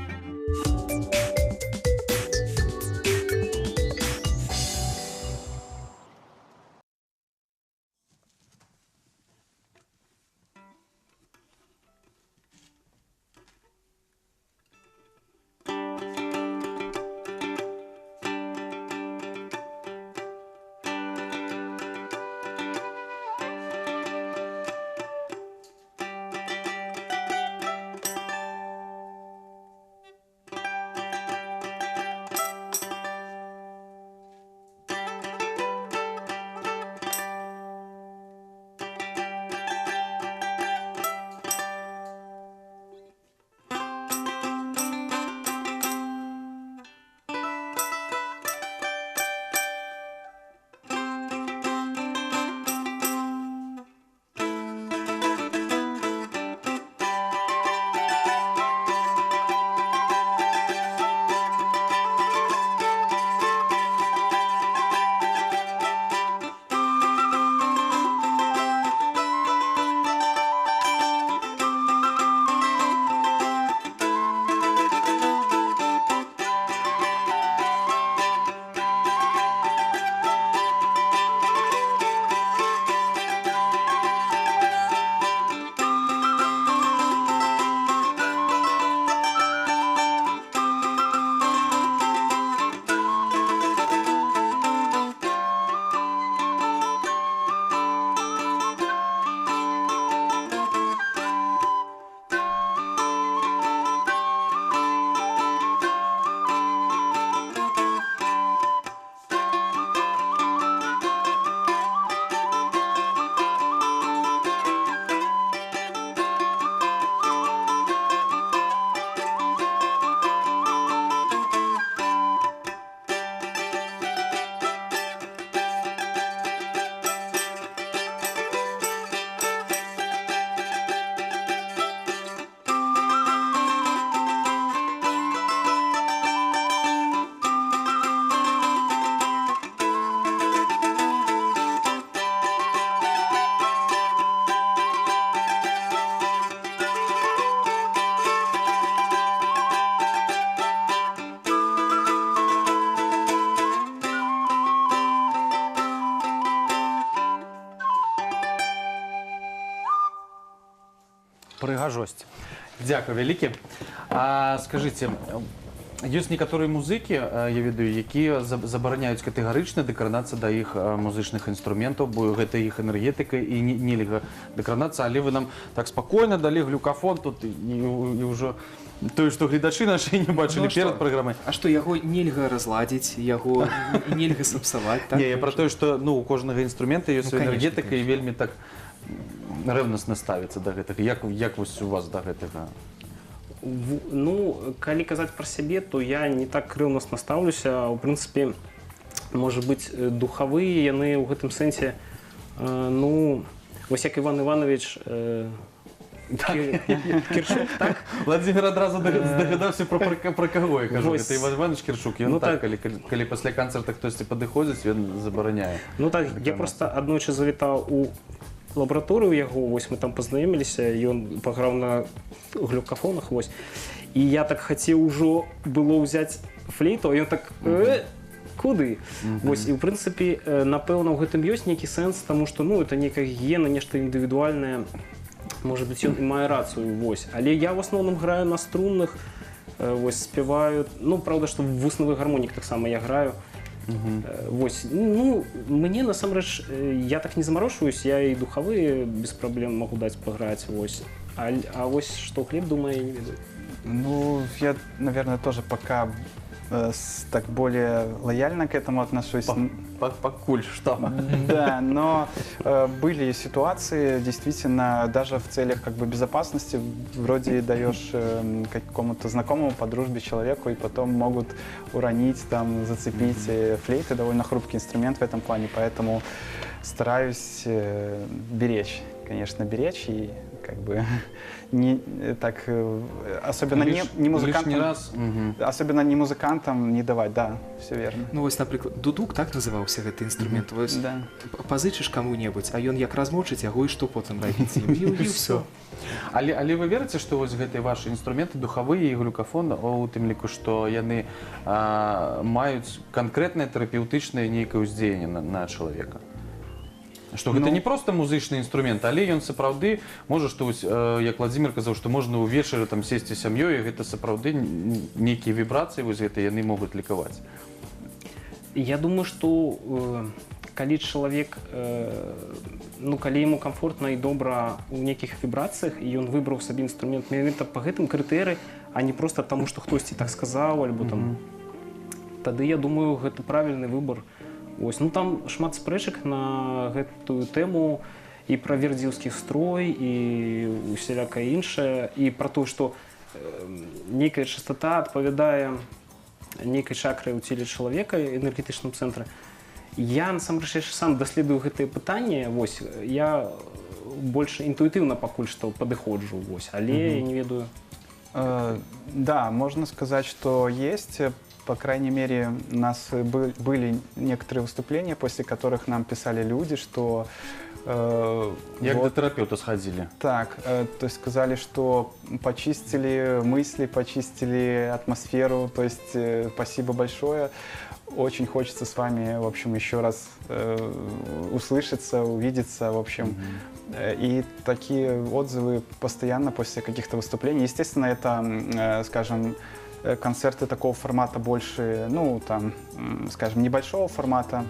Speaker 1: Прыгажосць. Дзякуй вялікі. А скажыце, Ёсць некаторыя музыкі, я ведаю, якія забараняюць катэгарычна дакранацца да іх музычных інструментаў, бо гэта іх энергетыка і нельга дакранацца, але вы нам так спакойна далі глюкафон тут і ўжо тое, што гледачы нашы не бачылі
Speaker 2: Ну, а што?
Speaker 1: перад праграмай.
Speaker 2: А што, яго нельга разладзіць, яго нельга сапсаваць, так?
Speaker 1: Не, я пра тое, што, ну, у кожнага інструмента ёсць
Speaker 2: Ну,
Speaker 1: свая
Speaker 2: конечно,
Speaker 1: энергетыка і
Speaker 2: конечно.
Speaker 1: вельмі так рэўнасна ставіцца да гэтага. Як вось у вас да гэтага?
Speaker 3: Ну, калі казаць пра сябе, то я не так рыўнасна стаўлюся. У прынцыпе, можа быць, духавыя яны ў гэтым сэнсе, ну, вось як Іван Іванович Кіршук, так?
Speaker 1: Владимир адразу здагадаўся, пра каго я кажу.
Speaker 3: Вось.
Speaker 1: Гэта Іван Іванович Кіршук. Ён
Speaker 3: Ну,
Speaker 1: так,
Speaker 3: так.
Speaker 1: калі пасля канцэрта хтосьці падыходзіць, ён забараняе.
Speaker 3: Ну так, я
Speaker 1: Даканацца.
Speaker 3: просто аднойчы завітаў у лабараторыю яго, вось мы там пазнаёміліся, ён паграў на глюкафонах, вось. І я так хацеў ужо было ўзяць флейту, а ён так: «Куды?» Вось, і ў прынцыпе, напэўна, у гэтым ёсць нейкі сэнс, таму што, ну, это нейкая гігіена, нешта індывідуальнае. Можа быць, ён і мае рацыю, вось. Але я в асноўным граю на струнных, вось, спяваю. Ну, праўда, што вуснавы гармонік таксама я граю. Вось, ну, мне насамрэч, я так не замарочваюсь, я і духавыя без праблем магу даць паграць, вось. А вось што Глеб думае, я не ведаю.
Speaker 4: Ну, я, наверное, тоже пока так более лояльно к этому отношусь.
Speaker 1: Пакуль што.
Speaker 4: Да, но были ситуации, действительно, даже в целях как бы безопасности, вроде даешь какому-то знакомому по дружбе человеку, и потом могут уронить, там, зацепить. Флейты довольно хрупкий инструмент в этом плане, поэтому стараюсь беречь, конечно, беречь и как бы не так, особенно не, не музыкантам,
Speaker 1: Лишний раз. Мгм.
Speaker 4: особенно не музыкантам не давать, да, все верно.
Speaker 2: Ну вось, напрыклад, дудук, так называўся гэты інструмент. Вось
Speaker 4: Да.
Speaker 2: пазычыш каму-небудзь, а ён як размочыць яго, і што потым рабіць з ім? І ўсё.
Speaker 1: Але вы верыце, што вось гэтыя вашы інструменты духавыя і глюкафон, у тым ліку, што яны маюць канкрэтнае тэрапеўтычнае нейкае ўздзеянне на чалавека? Што гэта
Speaker 4: Ну.
Speaker 1: не проста музычны інструмент, але ён сапраўды можа, што вось, як Владимир казаў, што можна ўвечары там сесці з сям'ёй, і гэта сапраўды нейкія вібрацыі вось гэтыя яны могуць лекаваць.
Speaker 3: Я думаю, што калі чалавек, ну, калі яму камфортна і добра ў нейкіх вібрацыях, і ён выбраў сабе інструмент менавіта па гэтым крытэры, а не проста таму, што хтосьці так сказаў, альбо там, тады, я думаю, гэта правільны выбар. Ось, ну, там шмат спрэчак на гэтую тэму і пра вердзіўскі строй, і усялякае іншае, і пра тое, што нейкая частота адпавядае нейкай чакры ў целе чалавека, энергетычным цэнтры. Я насамрэч яшчэ сам даследую гэтыя пытанні, вось, я больш інтуітыўна пакуль што падыходжу, вось, але я не ведаю.
Speaker 4: Да, можно сказать, что есть. По крайней мере, у нас были некоторые выступления, после которых нам писали люди, что
Speaker 1: Як
Speaker 4: вот
Speaker 1: да тэрапеўта схадзілі.
Speaker 4: Так, то есть сказали, что почистили мысли, почистили атмосферу, то есть спасибо большое. Очень хочется с вами, в общем, еще раз услышаться, увидеться, в общем. И такие отзывы постоянно после каких-то выступлений. Естественно, это, скажем, концерты такого формата больше, ну, там, скажем, небольшого формата.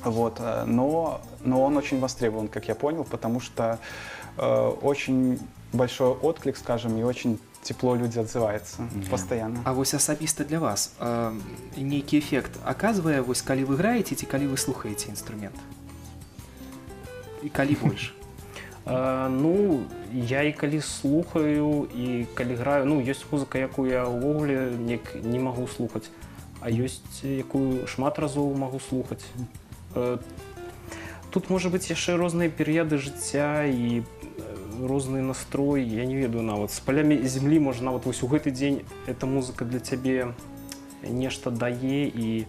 Speaker 4: Вот, но он очень востребован, как я понял, потому что очень большой отклик, скажем, и очень тепло люди отзываются постоянно.
Speaker 2: А вось асабіста для вас нейкі эфект аказвае, вось калі вы граеце ці калі вы слухаеце інструмент? І калі больш?
Speaker 3: Ну, я і калі слухаю, і калі граю, ну, ёсць музыка, якую я ўвогуле неяк не магу слухаць, а ёсць, якую шмат разоў магу слухаць. Тут можа быць яшчэ розныя перыяды жыцця і розны настрой, я не ведаю нават. З палямі землі, можа, нават вось у гэты дзень эта музыка для цябе нешта дае і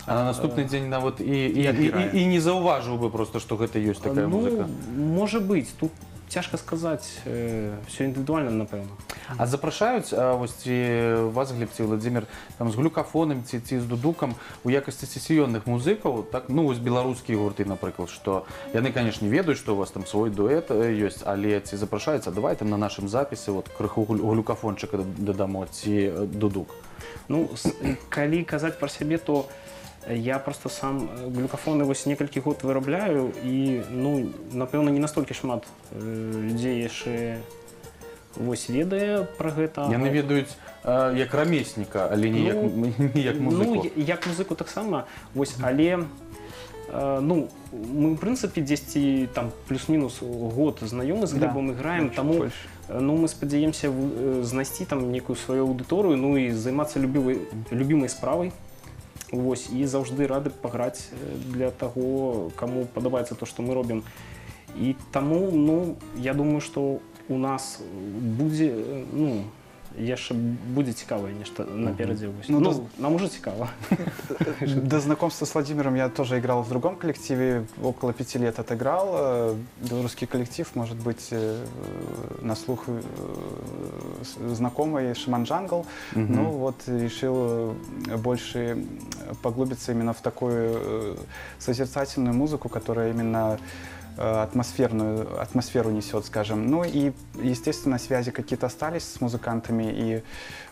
Speaker 1: А на наступны дзень нават
Speaker 2: І адбірае.
Speaker 1: і не заўважыў бы просто, што гэта ёсць такая
Speaker 3: ну,
Speaker 1: музыка.
Speaker 3: Можа быць, тут цяжка сказаць, все індывідуальна, напэўна.
Speaker 1: А запрашаюць вось ці вас, Глеб, ці Владимир, там з глюкафонам ці з дудукам у якасці сесіённых музыкаў, так, ну вось беларускія гурты, напрыклад, што яны, конечно, ведаюць, што у вас там свой дуэт ёсць, але ці запрашаюць: «А давай там на нашым запісе вот крыху глюкафончыка дадамо ці дудук»?
Speaker 3: Ну, калі казаць пра сябе, то я просто сам глюкафоны вось некалькі год вырабляю і, ну, напэўна, не настолькі шмат людзей яшчэ вось ведае пра гэта.
Speaker 1: Яны ведаюць як рамесніка, але не як, не як музыку.
Speaker 3: Ну, як музыку таксама, вось, але ну, мы, в прынцыпе, дзесьці там плюс-мінус год знаёмы з Глебам, іграем,
Speaker 4: Чуть
Speaker 3: таму
Speaker 4: больше.
Speaker 3: Ну, мы спадзяемся знайсці там некую сваю аўдыторыю, ну і займацца любімай справай. Вось, і заўжды рады паграць для таго, каму падабаецца то, што мы робім. І таму, ну, я думаю, што у нас будзе, ну, яшчэ будзе цікавае нешта наперадзе. Вось.
Speaker 4: Ну,
Speaker 3: Ну, нам уже цікава.
Speaker 4: До знакомства с Владимиром я тоже играл в другом коллективе, около 5 лет отыграл. Белорусский коллектив, может быть, на слух знакомый, Шаман Джангл. Ну вот, решил больше поглубиться именно в такую созерцательную музыку, которая именно атмосферную атмосферу несет, скажем. Ну и, естественно, связи какие-то остались с музыкантами, и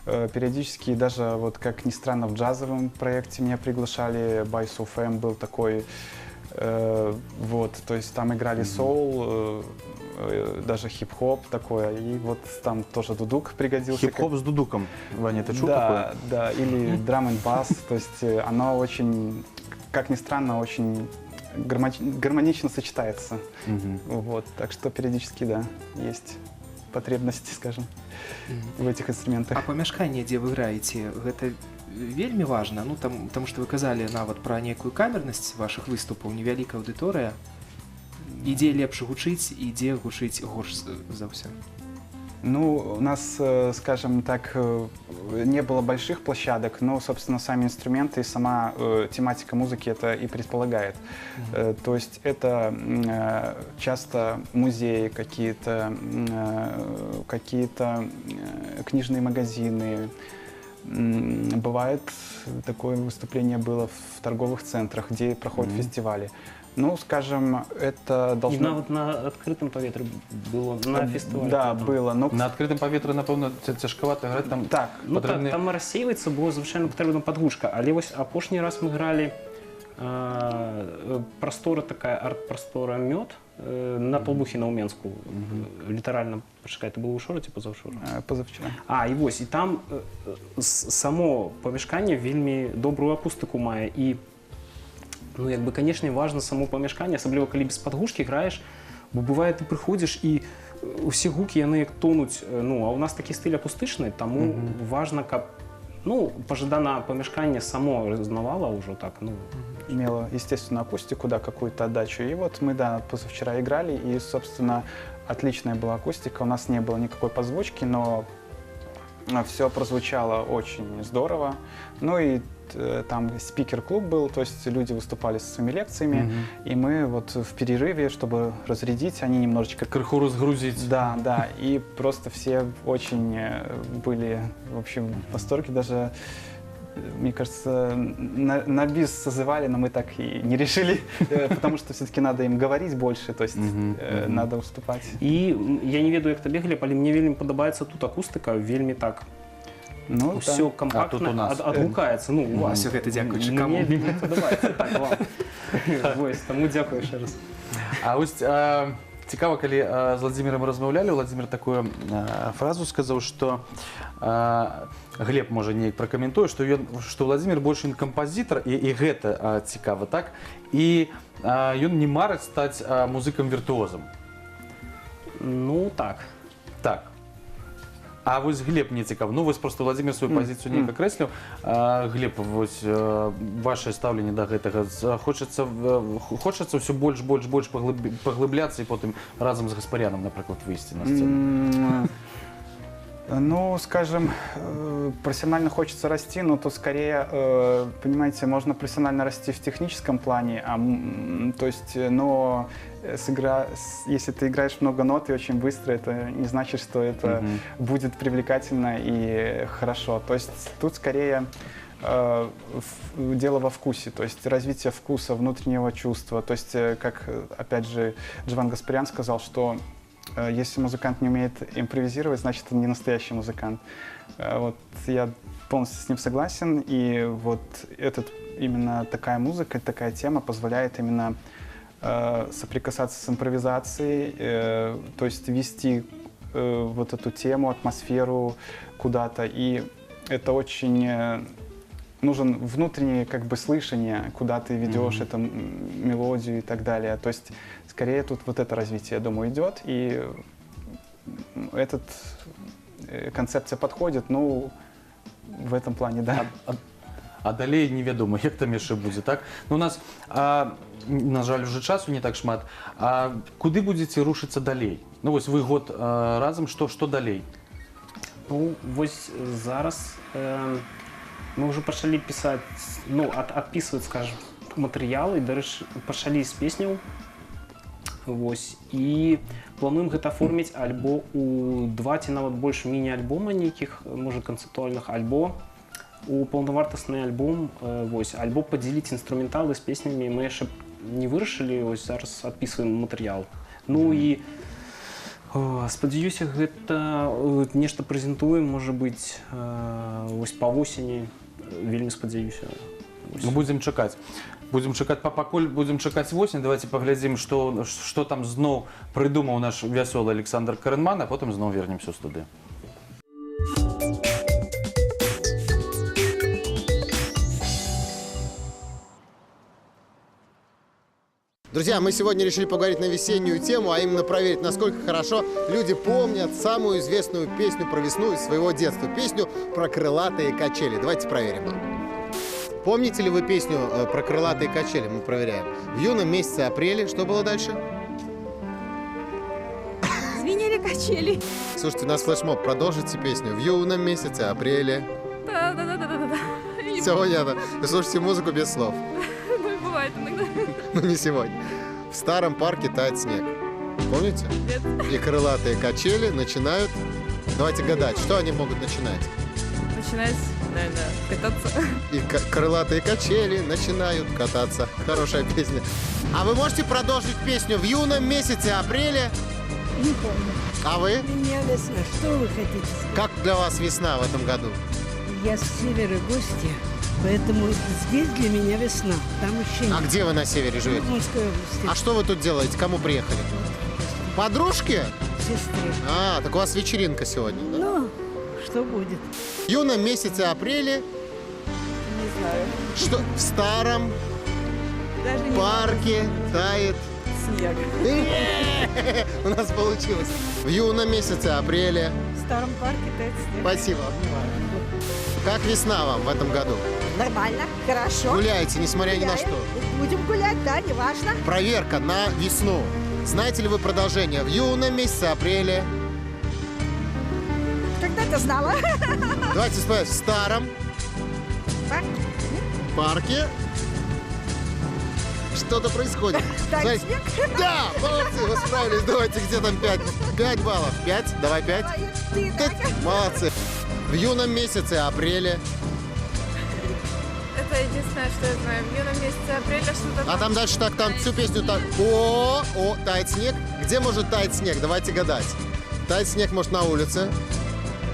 Speaker 4: периодически даже, вот как ни странно, в джазовом проекте меня приглашали, Байсу ФМ был такой, вот, то есть там играли соул, даже хип-хоп такое, и вот там тоже дудук пригодился.
Speaker 1: Хип-хоп з дудукам. Ваня, ты чуў
Speaker 4: Да,
Speaker 1: такое?
Speaker 4: да, или драм н бас, то есть оно очень, как ни странно, очень гармонично сочетается. Вот, так что периодически, да, есть потребности, скажем, в этих инструментах.
Speaker 2: А памяшканне, дзе вы граеце, гэта вельмі важна, ну там, таму што вы казалі нават пра некую камернасць вашых выступаў, невялікая аўдыторыя, і дзе лепш гучыць, і дзе гучыць горш за ўсё?
Speaker 4: Ну, у нас, скажем так, не было больших площадок, но, собственно, сами инструменты и сама тематика музыки это и предполагает. То есть это часто музеи какие-то, какие-то книжные магазины. Бывает, такое выступление было в торговых центрах, где проходят фестивали. Ну, скажем, это
Speaker 3: І
Speaker 4: должно...
Speaker 3: нават на адкрытым паветры было на фестывалі.
Speaker 4: Да,
Speaker 3: там.
Speaker 4: было. Но
Speaker 1: На адкрытым паветры, напэўна, цяжкавата граць там.
Speaker 4: Так.
Speaker 3: Ну так, там рассейваецца, бо звычайна патрэбна падгучка. Але вось апошні раз мы гралі, прастора такая, арт-прастора «Мёд» на Толбухіна ў Менску. Літаральна, пачакай, это было учора ці пазаўчора?
Speaker 4: Позавчера.
Speaker 3: А, і вось, і там само памяшканне вельмі добрую акустыку мае. І, ну, як бы, канешне, важна само памяшканне, асабліва калі без падгушкі граеш, бо бывае, ты прыходзіш і усе гукі яны як тонуць, ну, а у нас такі стыль акустычны, таму важна, каб, ну, пажадана памяшканне само рэзанавала ўжо так, ну,
Speaker 4: Имела естественную акустику, да, какую-то отдачу. И вот мы, да, позавчера играли, и, собственно, отличная была акустика. У нас не было никакой позвучки, но все прозвучало очень здорово. Ну и там спикер-клуб был, то есть люди выступали со своими лекциями, и мы вот в перерыве, чтобы разрядить, они немножечко
Speaker 1: Крыху разгрузіць.
Speaker 4: Да, и просто все очень были, в общем, в восторге. Даже, мне кажется, на бис созывали, но мы так и не решили, потому что все-таки надо им говорить больше, то есть надо уступать.
Speaker 3: І я не ведаю, як табе, Глеб, але мне вельмі падабаецца тут акустыка, вельмі так
Speaker 4: Ну,
Speaker 3: ўсё
Speaker 4: да.
Speaker 3: кампактна
Speaker 1: А тут у нас.
Speaker 3: Адгукаецца, ну, у вас.
Speaker 2: Усё гэта дзякуючы
Speaker 3: Мне
Speaker 2: каму?
Speaker 3: вельмі падабаецца, так, вам. Вось, таму дзякую яшчэ раз.
Speaker 1: А вось цікава, калі з Владимиром размаўлялі, Владимир такую фразу сказаў, што Глеб можа неяк пракаментуе, што ён, што Владимир больш ён кампазітар, і гэта цікава, так? І ён не марыць стаць музыкам-віртуозам.
Speaker 3: Ну так.
Speaker 1: Так. А вось, Глеб, мне цікава. Ну вось просто Владимир сваю пазіцыю неяк акрэсліў. Глеб, вось ваше стаўленне да гэтага. Хочацца ўсё больш, больш, больш паглыбляцца і потым разам з Гаспарянам, напрыклад, выйсці на сцэну?
Speaker 4: Ну, скажем, профессионально хочется расти, но тут скорее, понимаете, можно профессионально расти в техническом плане, то есть, но если ты играешь много нот и очень быстро, это не значит, что это будет привлекательно и хорошо. То есть тут скорее дело во вкусе, то есть развитие вкуса, внутреннего чувства. То есть, как, опять же, Дживан Гаспарян сказал, что если музыкант не умеет импровизировать, значит, он не настоящий музыкант. Вот я полностью с ним согласен, и вот именно такая музыка, такая тема позволяет именно соприкасаться с импровизацией, то есть вести вот эту тему, атмосферу куда-то. И это очень нужен внутреннее как бы слышание, куда ты ведешь эту мелодию и так далее. То есть скорее тут вот это развитие, я думаю, идет, и этот концепция подходит, ну, в этом плане, да.
Speaker 1: А далей невядома, як там яшчэ будзе, так? Ну, у нас, на жаль, уже часу не так шмат. А куды будзеце рушыцца далей? Ну, вось вы год разам, што далей?
Speaker 3: Ну, вось зараз мы ўжо пачалі пісаць, ну, адпісваць, скажем, матэрыялы, дарэчы, пачалі з песняў. Вось, і плануем гэта аформіць альбо у два ці нават больш міні-альбома нейкіх, можа, канцэптуальных, альбо у паўнавартасны альбом, вось, альбо падзяліць інструменталы з песнямі, мы яшчэ не вырашылі, вось зараз адпісваем матэрыял. Ну і спадзяюся, гэта нешта прэзентуем, можа быць, вось па восені, вельмі спадзяюся.
Speaker 1: Мы будзем чакаць. Будзем чакаць, пакуль будзем чакаць восень, давайте паглядзім, што там зноў прыдумаў наш вясёлы Александр Карэнман, а потым зноў вернемся ў студыю.
Speaker 6: Друзья, мы сегодня решили поговорить на весеннюю тему, а именно проверить, насколько хорошо люди помнят самую известную песню про весну из своего детства. Песню про крылатые качели. Давайте проверим. Помните ли вы песню про крылатые качели? Мы проверяем. В юном месяце апреля. Что было дальше?
Speaker 7: Звенели качели.
Speaker 6: Слушайте, у нас флешмоб. Продолжите песню. В юном месяце апреля.
Speaker 7: Да-да-да-да-да.
Speaker 6: Все понятно. Вы слушайте музыку без слов.
Speaker 7: Ну, бывает иногда.
Speaker 6: Ну, не сегодня. В старом парке тает снег. Помните?
Speaker 7: Нет.
Speaker 6: И крылатые качели начинают... Давайте гадать, что они могут начинать?
Speaker 7: Начинать, наверное, кататься.
Speaker 6: И крылатые качели начинают кататься. Хорошая песня. А вы можете продолжить песню в юном месяце апреля?
Speaker 8: Не помню.
Speaker 6: А вы?
Speaker 8: Меня весна. Что вы хотите сказать?
Speaker 6: Как для вас весна в этом году?
Speaker 8: Я с севера гости, поэтому здесь для меня весна. Там еще нет.
Speaker 6: А где вы на севере живете?
Speaker 8: В Мурманской области.
Speaker 6: А что вы тут делаете? Кому приехали? Подружки?
Speaker 8: Сестре.
Speaker 6: А, так у вас вечеринка сегодня, да?
Speaker 8: Ну, что будет?
Speaker 6: В юном месяце апреля.
Speaker 7: Не знаю.
Speaker 6: Что в старом
Speaker 7: даже не
Speaker 6: парке тает
Speaker 7: снег.
Speaker 6: У нас получилось. В юном месяце апреля.
Speaker 7: В старом парке тает снег.
Speaker 6: Спасибо. Как весна вам в этом году?
Speaker 9: Нормально, хорошо.
Speaker 6: Гуляете, несмотря ни на что?
Speaker 9: Будем гулять, да, неважно.
Speaker 6: Проверка на весну. Знаете ли вы продолжение? В юном месяце апреля.
Speaker 9: Когда-то знала.
Speaker 6: Давайте вспомним. В старом парке что-то происходит.
Speaker 9: Тает снег?
Speaker 6: Да, молодцы, вы справились. Давайте, где там 5? 5 баллов. 5? Давай 5. Молодцы. В юном месяце апреля.
Speaker 7: Это единственное, что я знаю. В юном месяце апреля что-то...
Speaker 6: А там дальше так, там всю песню так... О, тает снег. Где может таять снег? Давайте гадать. Таять снег может на улице.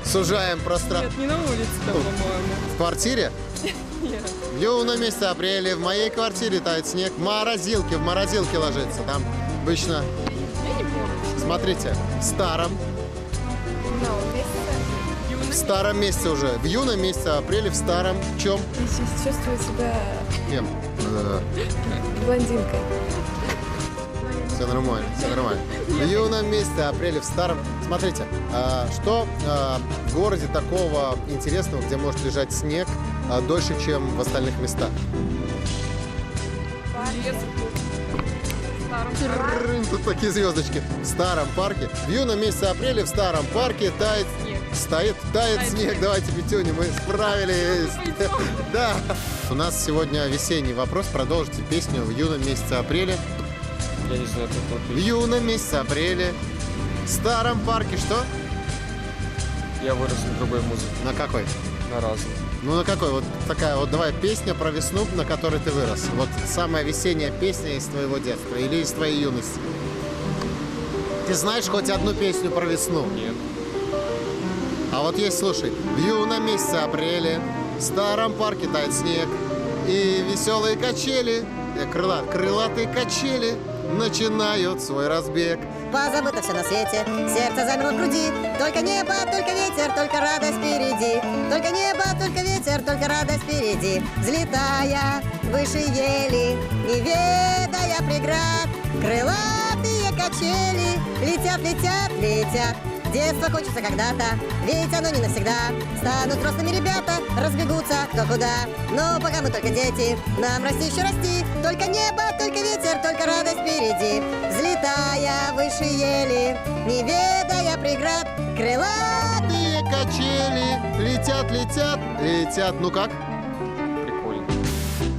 Speaker 6: Сужаем пространство.
Speaker 7: Нет, не на улице, там, по-моему.
Speaker 6: В квартире?
Speaker 7: Нет.
Speaker 6: В юном месяце апреля в моей квартире тает снег. В морозилке ложится. Там обычно...
Speaker 7: Я не помню.
Speaker 6: Смотрите, в старом... В старом месяце уже. В юном месяце апреля, в старом. В чем?
Speaker 7: Я сейчас чувствую себя...
Speaker 6: Кем?
Speaker 7: Блондинкой.
Speaker 6: Все нормально, все нормально. В юном месяце апреля, в старом... Смотрите, что в городе такого интересного, где может лежать снег дольше, чем в остальных местах? Тут такие звездочки. В старом парке. В юном месяце апреля в старом парке тает...
Speaker 7: Снег.
Speaker 6: Стоит, тает снег. Давайте, Петюня, мы справились. Да. У нас сегодня весенний вопрос. Продолжите песню в юном месяце апреля.
Speaker 10: Я не знаю, как
Speaker 6: В юном месяце апреля. В старом парке что?
Speaker 10: Я вырос на другой музыке.
Speaker 6: На какой?
Speaker 10: На разной.
Speaker 6: Ну, на какой? Вот такая вот, давай, песня про весну, на которой ты вырос. Вот самая весенняя песня из твоего детства или из твоей юности. Ты знаешь хоть одну песню про весну?
Speaker 10: Нет.
Speaker 6: А вот есть, слушай. В юном месяце апреля в старом парке тает снег, и веселые качели, крылатые качели начинают свой разбег.
Speaker 11: Позабыто все на свете, сердце замерло в груди. Только небо, только ветер, только радость впереди. Только небо, только ветер, только радость впереди. Взлетая выше ели, не ведая преград, крылатые качели летят, летят, летят. Детство хочется когда-то, ведь оно не навсегда. Станут взрослыми ребята, разбегутся кто куда. Но пока мы только дети, нам расти еще расти. Только небо, только ветер, только радость впереди. Взлетая выше ели, не ведая преград, крылатые
Speaker 6: качели летят, летят, летят. Ну как?
Speaker 10: Прикольно.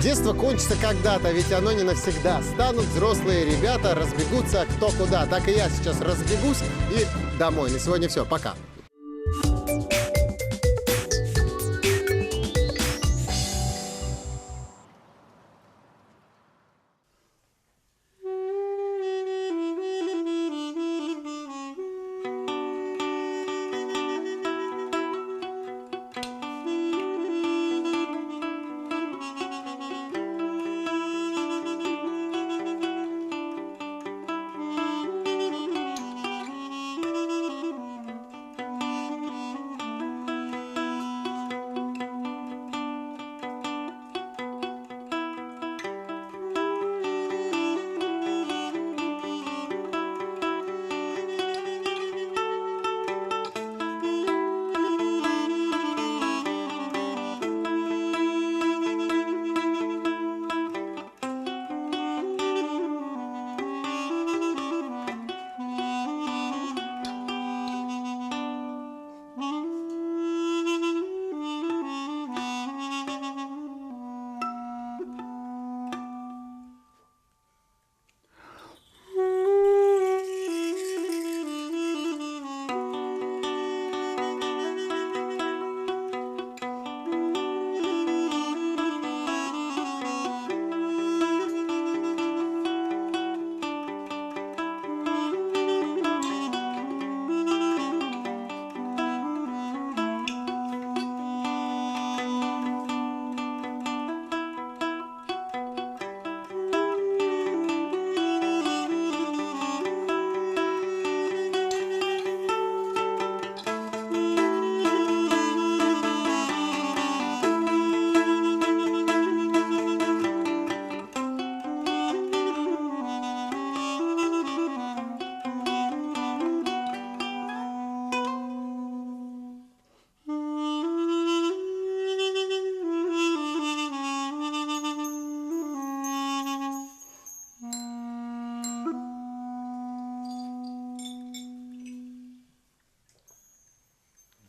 Speaker 6: Детство кончится когда-то, ведь оно не навсегда. Станут взрослые ребята, разбегутся кто куда. Так и я сейчас разбегусь и домой. На сегодня все. Пока.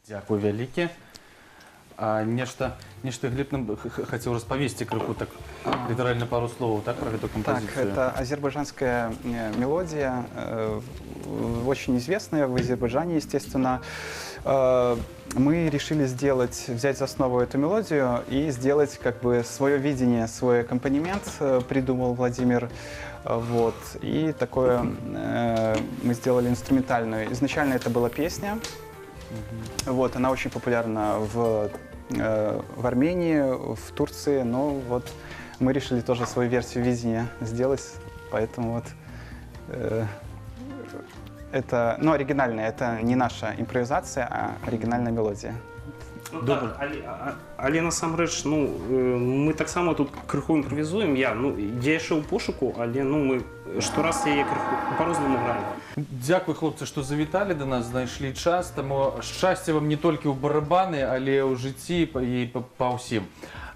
Speaker 1: Дзякуй вялікі. А нешта Глеб нам хацеў распавесці крыху, так літаральна пару словаў, так, про гэту
Speaker 4: Так,
Speaker 1: кампазіцыю.
Speaker 4: это азербайджанская мелодия, очень известная в Азербайджане, естественно. Мы решили взять за основу эту мелодию и сделать как бы свое видение, свой аккомпанемент, придумал Владимир. Вот. И такое мы сделали инструментальную. Изначально это была песня. Вот, она очень популярна в Армении, в Турции, но вот мы решили тоже свою версию видения сделать, поэтому вот это, ну, оригинальная, это не наша импровизация, а оригинальная мелодия.
Speaker 3: Ну, так, але насамрэч, ну, мы таксама тут крыху імправізуем. Я яшчэ ў пошуку, але, ну, мы штораз яе крыху по-рознаму граем.
Speaker 1: Дзякуй, хлопцы, што завіталі да нас, знайшлі час. Таму шчасця вам не толькі ў барабаны, але ў жыцці і па ўсім.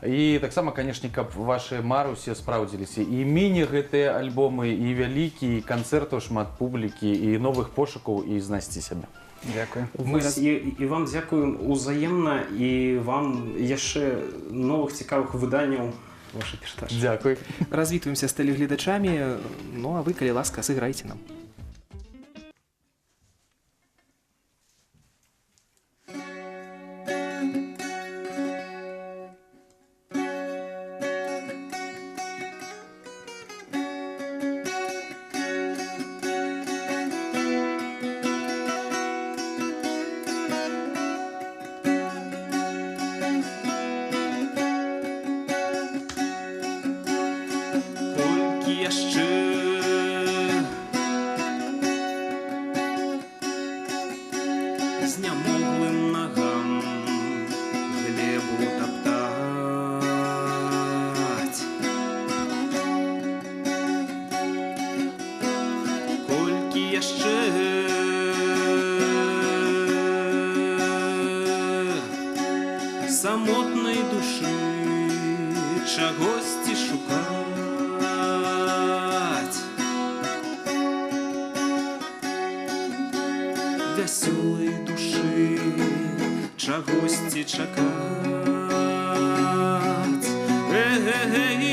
Speaker 1: І таксама, канешне, каб вашы мары ўсе спраўдзіліся. І міні гэтыя альбомы, і вялікія, і канцэртаў шмат публікі, і новых пошукаў, і знайсці сябе.
Speaker 4: Дзякую.
Speaker 3: Вось, і вам дзякуем узаемна, і вам яшчэ новых цікавых выданняў ваша перадача.
Speaker 1: Дзякуй.
Speaker 2: Развітваемся з тэлегледачамі, ну а вы, калі ласка, сыграйце нам.
Speaker 3: Колькі яшчэ знямоглым нагам глебу таптаць. Колькі яшчэ самотнай душы чагосьці шукаць. Вясёлай душы чагосьці чакаць. Эй-эй-эй.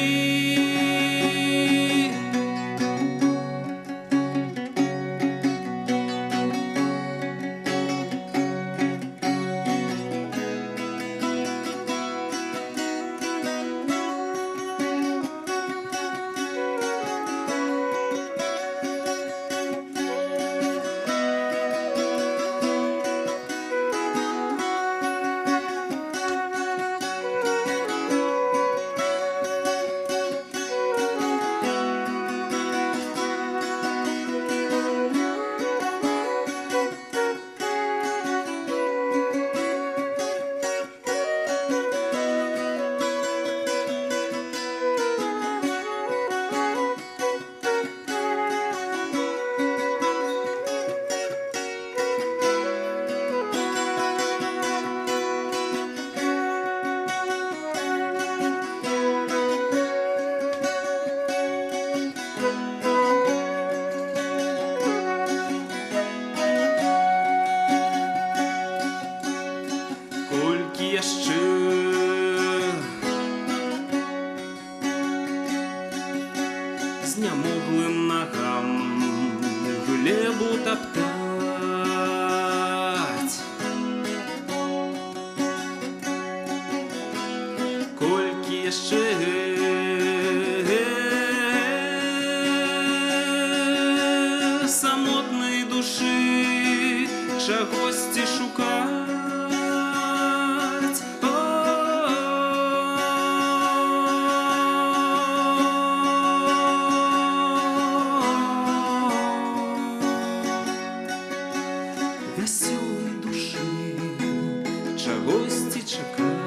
Speaker 3: Колькі яшчэ знямоглым нагам глебу таптаць. Колькі яшчэ самотнай душы чагосьці шукаць. Вясёлай душы чагосьці чакаць.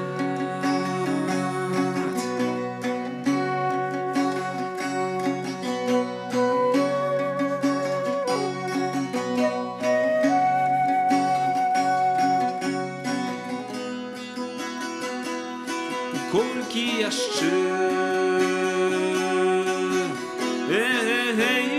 Speaker 3: Колькі яшчэ эй-эй-эй.